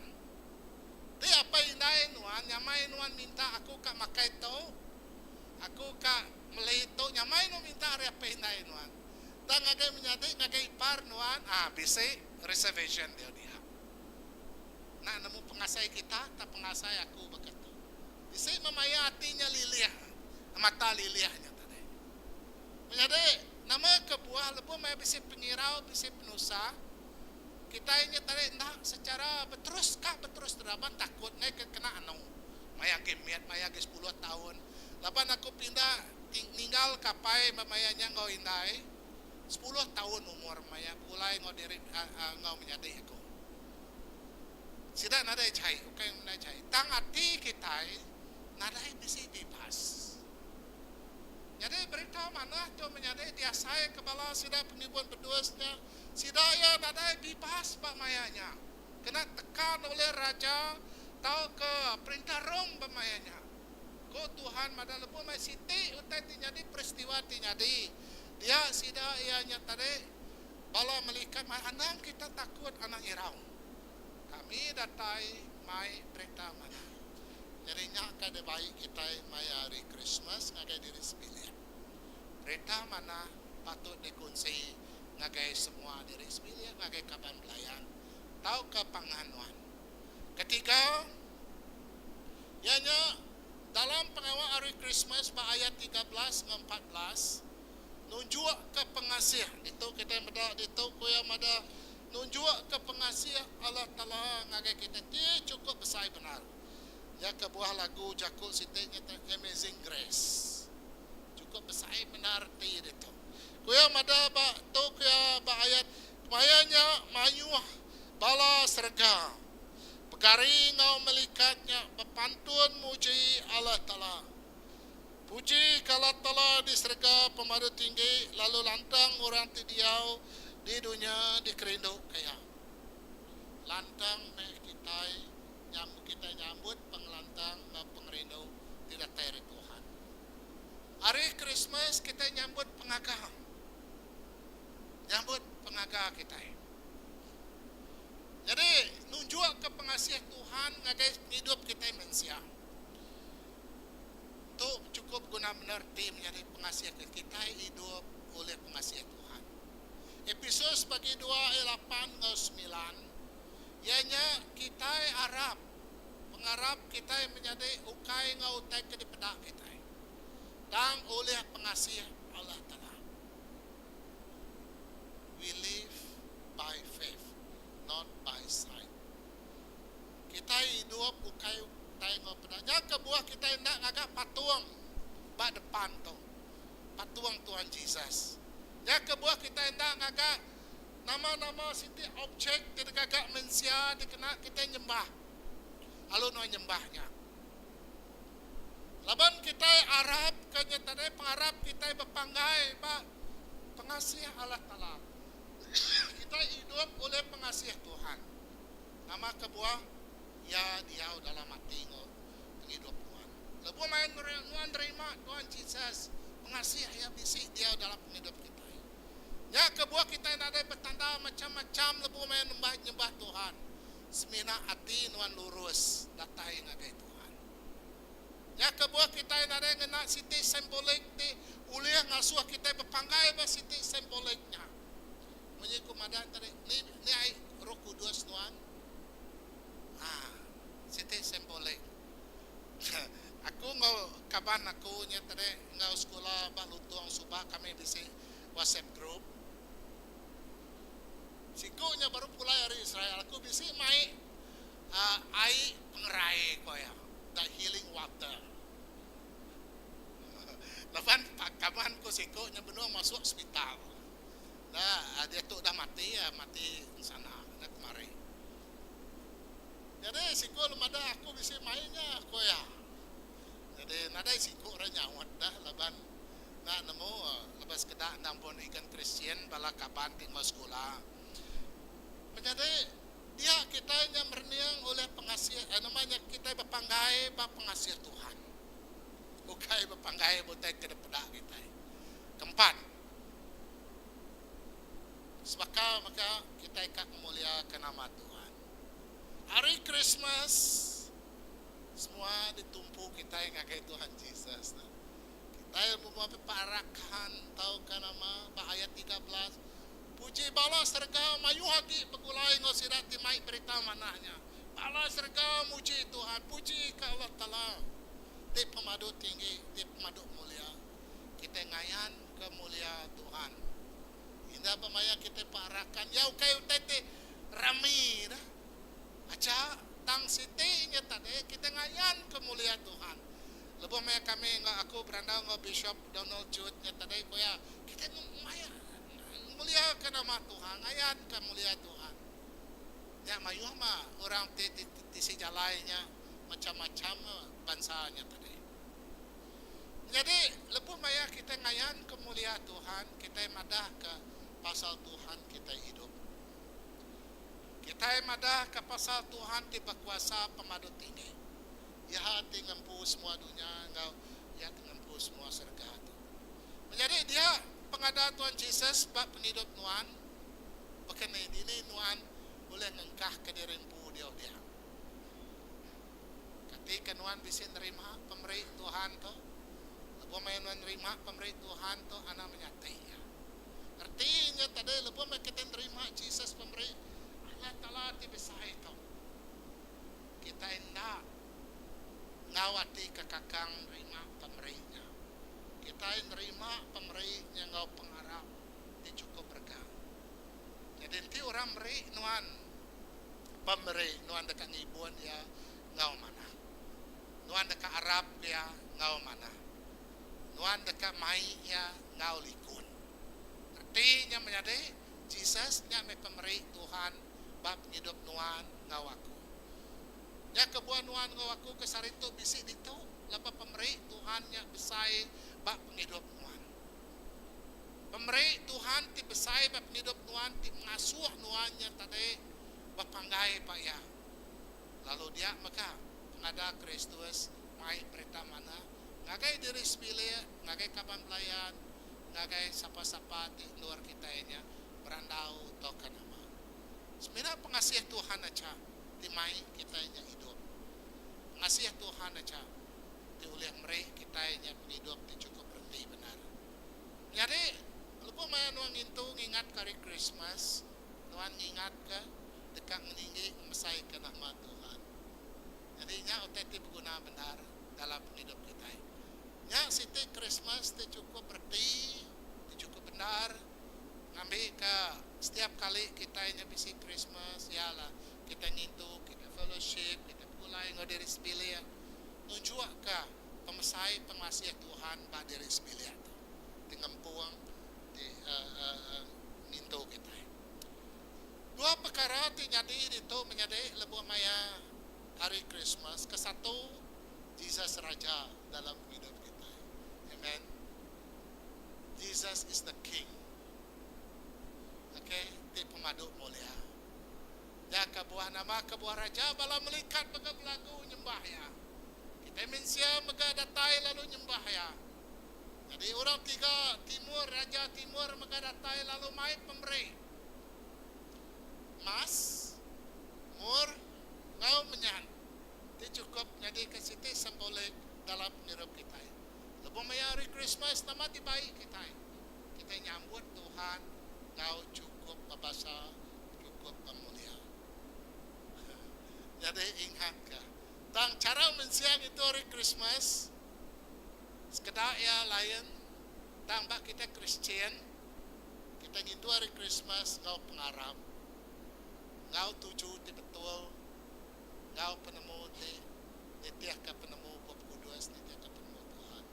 Ti apai indai nuan nyamai nuan minta aku ka makai tu, Aku ka meli tu nyamai nuan minta ari apai indai nuan. Tang ngagai menyadi ngagai ipar nuan ah bisi reservation diau dia. Enda nemu pengasai kita tang pengasai aku baka tu. Bisi memaya ati nya lilih mata lilih nya tadi. Menyadi nama kebuah lebuh maya bisi pengirau bisi penusah kitai nya tadi enda secara beterus ka beterus teraban takut ngai ke kena anu. Maya agi mit, maya agi sepuluh taun, laban aku pindah ninggal ka apai ba maya nya enggau indai, sepuluh taun umur maya begulai enggau diri enggau menyadi aku. Sida nadai jai, ukai nadai jai, tang ati kitai nadai bisi bibas. Nyadi berita manah tu menyadi diasai ke bala sida pengibun bedus nya, sida iya nadai bibas ba maya nya. Kena tekan ulih raja tauka perintah Rome ba maya nya. Ku Tuhan madah lebuh mai siti utai ti nyadi peristiwa ti nyadi dia sida iya nya tadi bala melikat mai anang kita takut anang irau. Kami datai mai berita manah. Nyadi nya ka dibai kitai maya hari Krismas ngagai diri sebilik. Berita manah patut dikunsi ngagai semua diri sebilik ngagai kaban belayan tauka pangan nuan. Ketiga, iya nya dalam pengawa Hari Krismas ba ayat 13 enggau 14 nunjukka pengasih. Ditu kitai meda ditu ku iya madah nunjukka pengasih Allah Taala ngagai kitai ti chukup besai bendar. Nya kebuah lagu jaku siti nya Amazing Grace. Chukup besai bendar reti ditu. Ku iya madah ba tu ku iya ba ayat Maya nya mayuh bala serega pegari enggau melikat nya bepantun muji Allah Taala. Puji ka Allah Taala di serega pemadu tinggi lalu lantang orang ti diau di dunya dikerindu ka Iya. Lantang meh kitai kitai nyambut pengelantang enggau pengerindu ti datai ari Tuhan. Hari Krismas kitai nyambut pengaga. Nyambut pengaga kitai. Nyadi nunjukka pengasih Tuhan ngagai pengidup kitai mensia. Tu chukup guna bendar ti menyadi pengasih ke kitai idup ulih pengasih Tuhan. Episus bagi dua ayat lapan enggau semilan iya nya kitai arap pengarap kitai menyadi ukai enggau utai ke dipeda kitai tang ulih pengasih Allah Taala. We live by faith, not by sight. Kitai idup ukai utai enggau peda. Nya kebuah kitai enda ngaga patung ba depan tu. Patung Tuhan Jesus. Nya kebuah kitai enda ngaga nama-nama siti objek ti digaga mensia dikena kitai nyembah. Lalu nuan nyembah nya. Laban kitai arap ke nya tadi pengarap kitai bepanggai ba pengasih Allah Taala. Kitai idup ulih pengasih Tuhan. Nama kebuah Iya diau dalam ati enggau pengidup nuan. Lebuh maya nuan nerima Tuhan Jesus, pengasih Iya bisi diau dalam pengidup kitai. Nya kebuah kitai nadai betanda macham-macham lebuh maya nyembah Tuhan. Semina ati nuan lurus datai ngagai Tuhan. Nya kebuah kitai nadai ngena siti simbolik ti Ulih ngasuh kitai bepanggai ba siti simbolik nya. Munyi ku madah tadi, ni ni ai Roh Kudus nuan? Haa, siti simbolik. Aku enggau kaban aku nya tadi enggau sekula ba Lutong suba kami bisi WhatsApp group. Siku nya baru pulai ari Israel aku bisi mai uhh ai pengerai ko iya, the healing water. Laban kaban ku siku nya benung masuk sepital. Enda diatu udah mati iya mati ensana enda kemari. Nyadi siku lalu madah aku bisi mai nya ku iya. Nyadi nadai siku orang nyaut dah laban enda nemu laban sekeda enda ampun igan Kristian bala kaban ti enggau sekula. Menyadi dia kitai nya merening ulih pengasih nama nya kitai bepanggai ba pengasih Tuhan. Ukai bepanggai ba utai ke dipeda kitai. Keempat. Sebaka mega kitai ka ngemuliaka nama Tuhan. Hari Krismas semua ditumpu kitai ngagai Tuhan Jesus. Kitai memu peparakan tauka nama ba ayat 13, Puji bala serega mayuh agi begulai enggau sida ti mai berita manah nya. Bala serega muji Tuhan, puji ka Allah Taala ti pemadu tinggi, ti pemadu mulia. Kitai ngayan ke mulia Tuhan. Indah ba maya kitai perakan iya ukai utai ti rami dah aja tang siti nya tadi kitai ngayan ke mulia Tuhan. Lebuh maya kami enggau aku berandau enggau Bishop Donald Jude nya tadi ku iya kitai maya mulia ke nama Tuhan ngayan ke mulia Tuhan. Nya mayuh mah orang ti tisi jalai nya macam-macam bansa nya tadi. Nyadi, lebuh maya kitai ngayanka mulia Tuhan, kitai madahka pasal Tuhan kitai idup. Kitai madahka pasal Tuhan ti bekuasa pemadu tinggi, Iya ti ngempu semua dunya enggau Iya ti ngempu semua serega tu. Menyadi dia pengada Tuhan Jesus ba pengidup nuan, baka ni dini nuan ulih ngengkahka diri empu diau dia? Kati ke nuan bisi nerima pemeri Tuhan tu? Lebuh maya nuan nerima pemeri Tuhan tu, anang menyati iya. Reti nya tadi lebuh maya kitai nerima Jesus pemeri Allah Taala ti besai tu, kitai enda enggau ati ke kakang nerima pemeri nya. Kitai nerima pemeri nya enggau pengarap ti chukup rega. Nyadi enti orang meri nuan pemeri, nuan deka ngibun iya enggau manah. Nuan deka arap iya enggau manah. Nuan deka mai iya enggau likun. Reti nya menyadi, Jesus nya meh pemeri Tuhan ba pengidup nuan enggau aku. Nya kebuah nuan enggau aku ke sehari tu bisi ditu laban pemeri Tuhan nya besai ba pengidup nuan. Pemeri Tuhan ti besai ba pengidup nuan ti ngasuh nuan nya tadi bepanggai ba Iya. Lalu dia mega pengada Kristus mai berita manah ngagai diri sebilik, ngagai kaban belayan, ngagai sapa-sapa ti endur kitai nya berandau tauka nama. Semina pengasih Tuhan aja ti mai kitai nya idup. Pengasih Tuhan aja ti ulih meri kitai nya pengidup ti chukup reti bendar. Nyadi, lebuh maya nuan ngintu ngingatka Hari Krismas, nuan ngingatka deka ngeninggi ngemesaika nama Tuhan. Nyadi nya utai ti beguna bendar dalam pengidup kitai. Nya siti Krismas ti chukup reti, ti chukup bendar ngambika setiap kali kitai nya bisi Krismas iya lah kitai ngintu, kitai fellowship, kitai begulai enggau diri sebilik nunjukka pemesai pengasih Tuhan ba diri sebilik tu ti ngempung ti ngintu kitai. Dua pekara ti nyadi ditu menyadi lebuh maya Hari Krismas. Kesatu, Jesus Raja dalam pengidup kitai. Amen. Jesus is the King. Okay, ti pemadu mulia. Nya kebuah nama kebuah raja bala melikat mega belagu nyembah iya. Kitai mensia mega datai lalu nyembah iya. Nyadi orang tiga timur raja timur mega datai lalu mai pemeri emas, mur enggau menyan ti chukup nyadika siti simbolik dalam pengirup kitai. Lebuh maya. Hari Krismas nama dibai kitai? Kitai nyambut Tuhan enggau chukup bebasa, chukup bemulia. Nyadi ingatka, tang chara mensia ngintu Hari Krismas sekeda iya lain tang ba kitai Kristian, kitai ngintu Hari Krismas enggau pengarap, enggau tuju ti betul, enggau penemu ti nitihka penemu Bup Kudus, nitihka penemu Tuhan.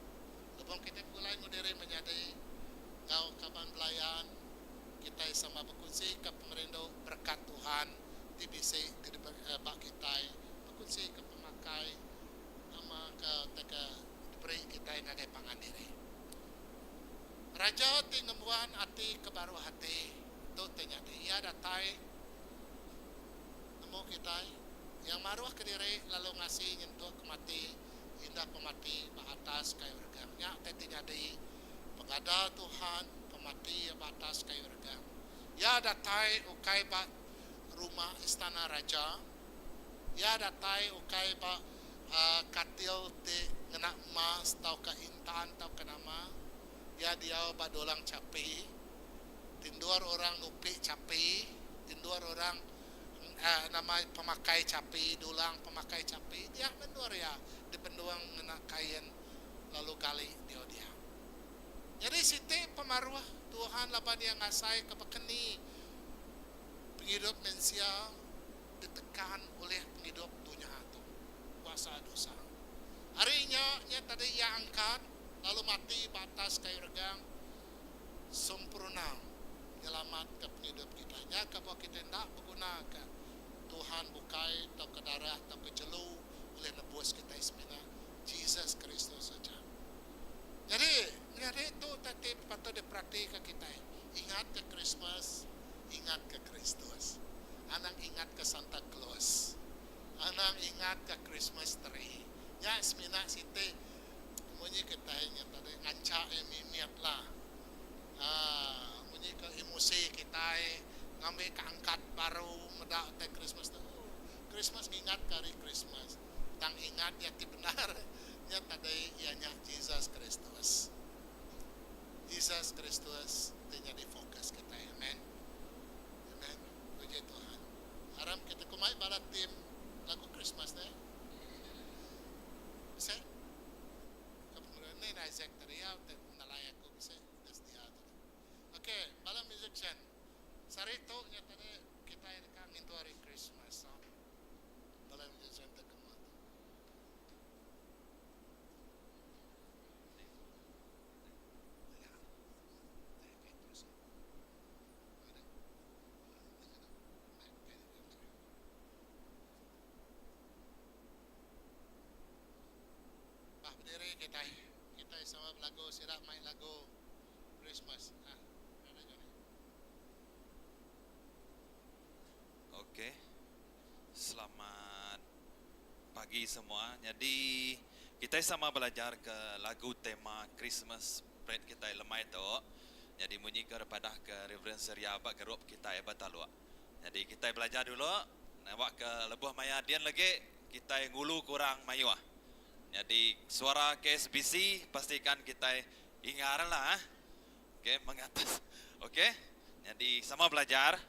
Lebuh kitai begulai enggau diri menyadi enggau kaban belayan, kitai sama bekunsika pengerindu berekat Tuhan ti bisi ti ba kitai, bekunsika pemakai nama ke utai ke diberi kitai ngagai pangan diri. Raja ti ngembuan ati ke baruh ati tu ti nyadi iya datai nemu kitai iya maruh kediri lalu ngasi nyentuk ke mati indah pemati ba atas kayu regang. Nya utai ti nyadi pengada Tuhan pemati iya ba atas kayu regang. Iya datai ukai ba rumah istana raja. Iya datai ukai ba katil ti ngena emas tauka intan tauka nama. Iya diau ba dulang chapi, ti endur orang nupi chapi, ti endur orang nama pemakai chapi, dulang pemakai chapi. Dia meh endur iya dibendung ngena kain lalu gali diau dia. Nyadi siti pemaruh Tuhan laban iya ngasaika baka ni pengidup mensia ditekan ulih pengidup dunya tu, kuasa dosa. Ari nya, nya tadi iya angkat lalu mati ba atas kayu regang sempurna nyelamatka pengidup kitai. Nya kebuah kitai enda begunaka Tuhan bukai tauka darah tauka jelu ulih nebus kitai semina Jesus Kristus aja. Nyadi, menyadi tu utai ti patut diperatika kitai. Ingatka Krismas, ingatka Kristus. Anang ingatka Santa Claus. Anang ingatka Christmas tree. Nya semina siti munyi kitai nya tadi nganchak iya mimit lah. Aaa munyi ke emosi kitai ngambika angkat baru meda utai Christmas tu. Ooh Christmas ngingatka hari Christmas. Tang ingat iya ti bendar nya tadi iya nya Jesus Kristus. Jesus Kristus ti nyadi fokus kitai. Amen. Amen. Puji Tuhan. Aram kita ku mai bala team lagu Christmas deh. Bisi? Ka pengeru ni Isaac tadi ya te nalai aku bisi udah sedia tadi. Okey, bala musician. Sehari tu nya tadi kitai deka ngintu hari Christmas. So. Bala musician te kema tu. Bah bediri kitai. Kitai sama belagu sida mai lagu Christmas. Ha, Brother Johnny. Okey. Selamat pagi semua. Nyadi kitai sama belajar ke lagu tema Christmas spread kitai lemai tu. Nyadi munyi ke repadah ke Reverend Seria ba gerup kitai ba Taluk. Nyadi kitai belajar dulu awak ke lebuh maya din legi kitai ngulu ke orang mayuh. Nyadi suara KSBC pastikan kitai ingar lah. Okey mengatas. Okey. Nyadi sama belajar.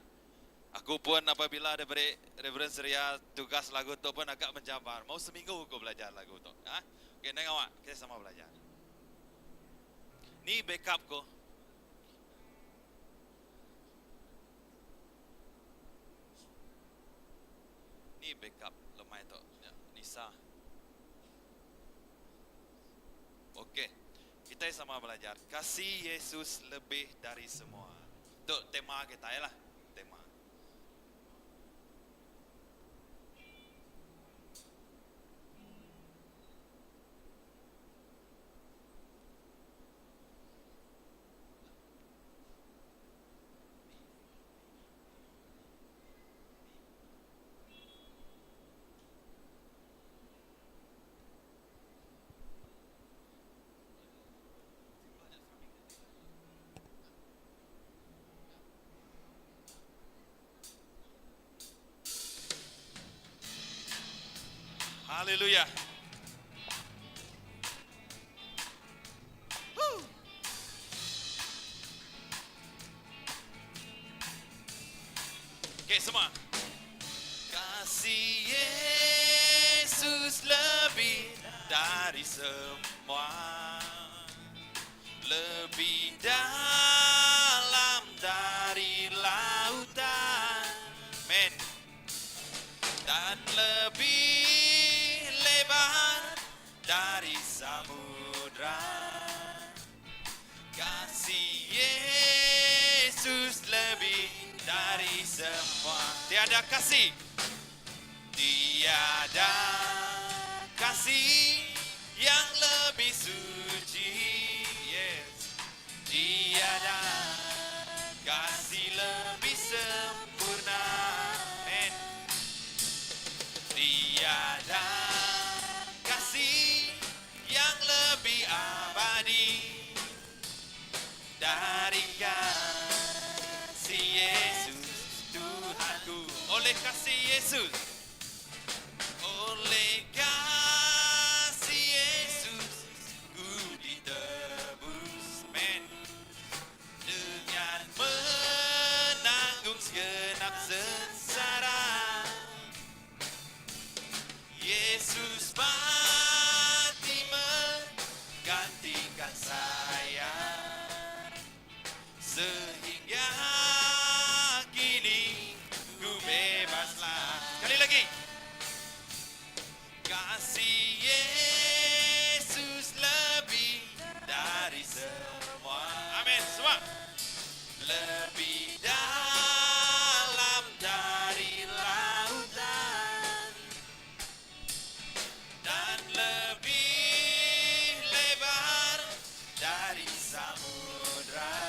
Aku pun apabila diberi Reverend Seria tugas lagu tu pun agak mencabar. Mau seminggu aku belajar lagu tu. Ha? Okey neng awak kita sama belajar. Ni backup ko. Ni backup lemai tu. Ya, Nisa. Okey. Kita sama belajar. Kasih Yesus lebih dari semua. Tu tema kitai lah. Tema. Haleluya. Okey semua. Kasih Yesus lebih dari semua. Lebih dalam dari lautan. Amen. Dan lebih lebar dari samudra. Kasih Yesus lebih dari semua. Tiada kasih. Tiada kasih yang lebih suci. Yes. Tiada kasih lebih sempurna. Amen. Tiada kasih yang lebih abadi dari kasih Yesus Tuhanku. Oleh kasih Yesus. Oleh kasih Yesus ku ditebus. Amen. Dengan menanggung segenap sengsara. Yesus mati menggantikan saya sehingga kini ku bebaslah. Sekali lagi. Kasih Yesus lebih dari semua. Amin. Semua. Lebih dalam dari lautan dan lebih lebar dari samudra.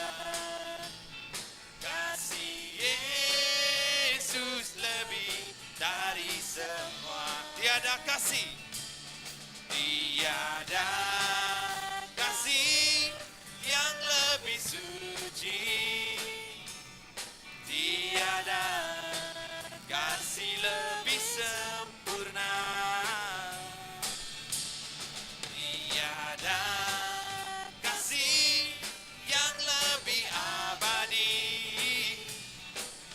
Kasih Yesus lebih dari semua. Tiada kasih, tiada kasih yang lebih suci. Tiada kasih lebih sempurna. Tiada kasih yang lebih abadi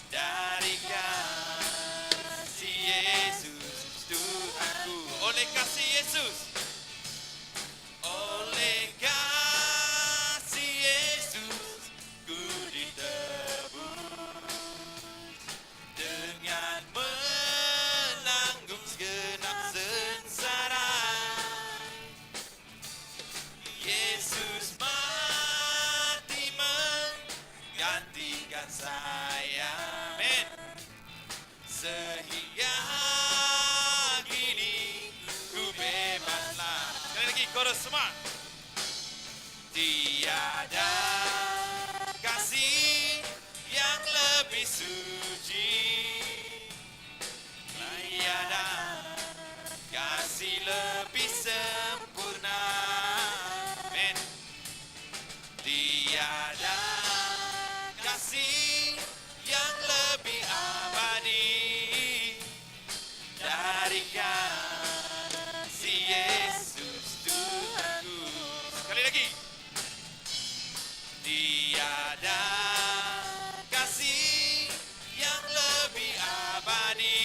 dari kasih Yesus Tuhanku. Oleh kasih Yesus, oleh kasih Yesus ku ditebus dengan menanggung segenap sengsara. Yesus mati menggantikan saya. Amin. Sehingga kini ku bebaslah. Sekali lagi chorus semua. Tiada kasih yang lebih suci. Tiada kasih lebih sempurna. Amin. Tiada kasih yang lebih abadi dari kasih Yesus Tuhanku. Sekali lagi. Tiada kasih yang lebih abadi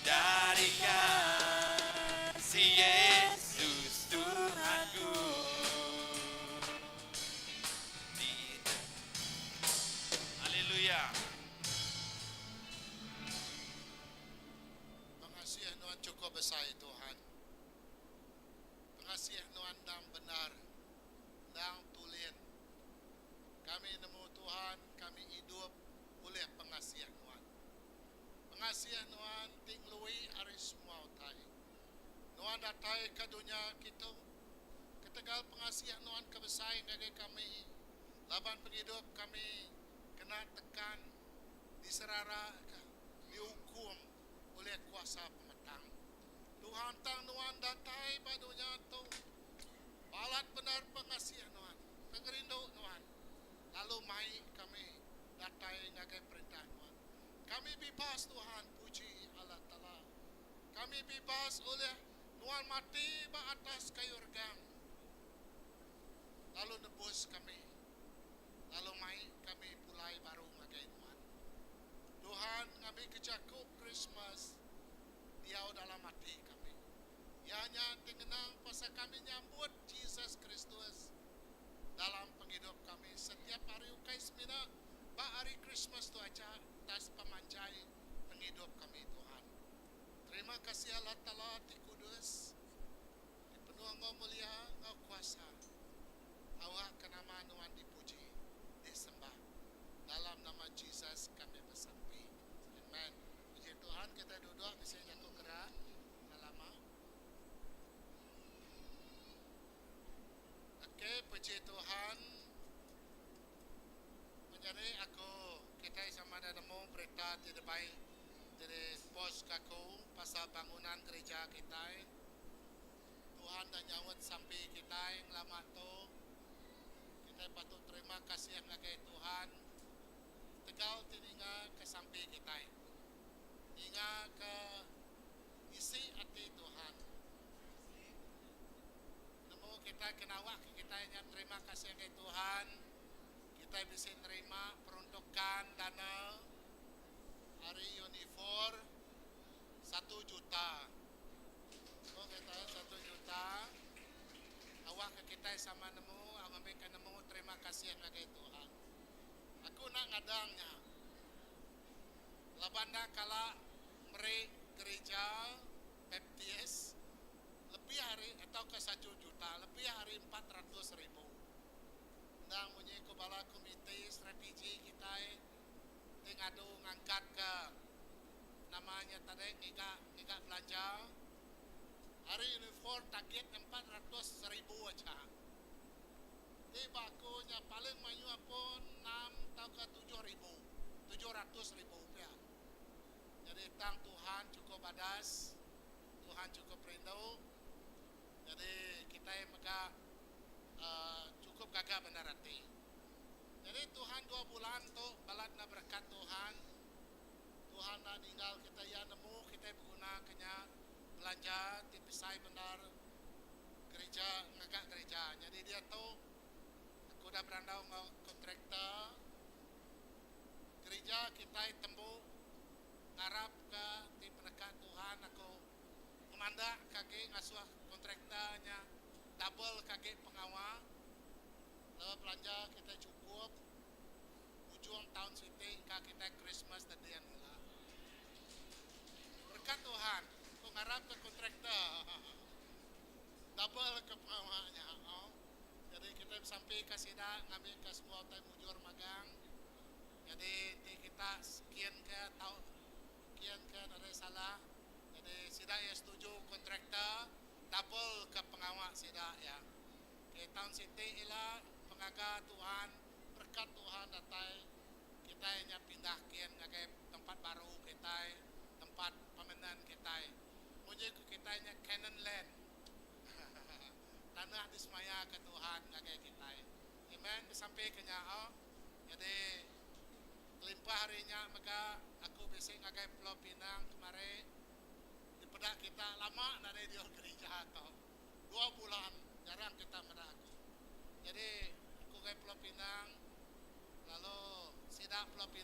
dari kasih Yesus Tuhanku. Tidak. Haleluya. Pengasih nuan cukup besar Tuhan. Pengasih nuan endang bendar. Endang tulin. Kami nemu Tuhan, kami idup ulih pengasih nuan. Pengasih nuan ti ngelui ari semua utai. Nuan datai ke dunya kitu ketegal pengasih nuan ke besai ngagai kami laban pengidup kami kena tekan, diseraraka, diukum ulih kuasa pemetang. Tuhan tang nuan datai ba dunya tu balat bendar pengasih nuan, pengerindu nuan lalu mai kami datai ngagai perintah nuan. Kami bibas Tuhan puji Allah Taala. Kami bibas ulih nuan mati ba atas kayu regang lalu nebus kami lalu mai kami pulai baru ngagai nuan. Tuhan ngambika jaku Krismas diau dalam ati kami. Iya nya ti ngenang pasal kami nyambut Jesus Kristus dalam pengidup kami setiap hari ukai semina ba hari Krismas tu aja tang sepemanjai pengidup kami Tuhan. Terima kasih Allah Taala ti kudus, ti penuh enggau mulia enggau kuasa. Awakka nama Nuan dipuji, disembah. Dalam nama Jesus kami besampi. Amen. Puji Tuhan kitai duduk bisi jaku gerah enda lama. Okey puji Tuhan. Menyadi aku kitai sama da nemu berita ti dibai ti dipost ka aku pasal bangunan gereja kitai. Tuhan dah nyaut sampi kitai ngelama tu. Kitai patut terima kasih ngagai Tuhan ketegal ti ninga ke sampi kitai. Ninga ke isi ati Tuhan. Nemu kitai ke nawak ke kitai nya terima kasih ngagai Tuhan. Kitai bisi nerima peruntukan dana ari Unifor satu juta. Ko kitai satu juta. Awak ke kitai sama nemu ngambika nemu terima kasih ngagai Tuhan. Aku enda ngadang nya. Laban enda kala meri gerija Baptist lebih ari tauka satu juta lebih ari 400,000. Endang munyi ku bala komiti strategi kitai ti ngadu ngangkatka nama nya tadi ngiga ngiga belanja ari Unifor target 400,000 aja. Ti ba aku nya paling mayuh pun enam tauka 7,000, 700,000 pia. Jadi tang Tuhan cukup badas, Tuhan cukup rindu. Jadi kitai mega uhh cukup gaga bendar ati. Jadi Tuhan dua bulan tu balat enda berekat Tuhan. Tuhan enda ninggal kitai iya nemu kitai beguna ke nya belanja ti besai bendar gerija ngaga gerija. Nyadi diatu aku udah berandau enggau kontraktor gerija kitai tembu ngarap ka ti peneka Tuhan aku ngemandak ka agi ngasuh kontraktor nya double ka agi pengawa lalu belanja kitai chukup. Ujung taun siti engka kitai Christmas dedin ila. Berekat Tuhan, ku ngarap ke kontraktor double ke pengawa nya. Jadi kitai besampi ka sida ngambi ka semua utai mujur magang. Jadi enti kita skin ke tau kin ke nadai salah. Jadi sida iya setuju kontraktor double ke pengawa sida iya. Ke taun siti ila pengaga Tuhan. Berekat Tuhan datai kitai nya pindah kin ngagai tempat baru kitai, tempat permanent kitai. Munyi ku kitai nya Canaan Land. Tanah disemaya ke Tuhan ngagai kitai. Amen besampi ke nya au. Nyadi kelimpah ari nya mega aku bisi ngagai Pulau Pinang kemari dipeda kita lama nadai diau gerija tu. Dua bulan jarang kita meda aku. Nyadi aku ngagai Pulau Pinang lalu sida Pulau Pinang.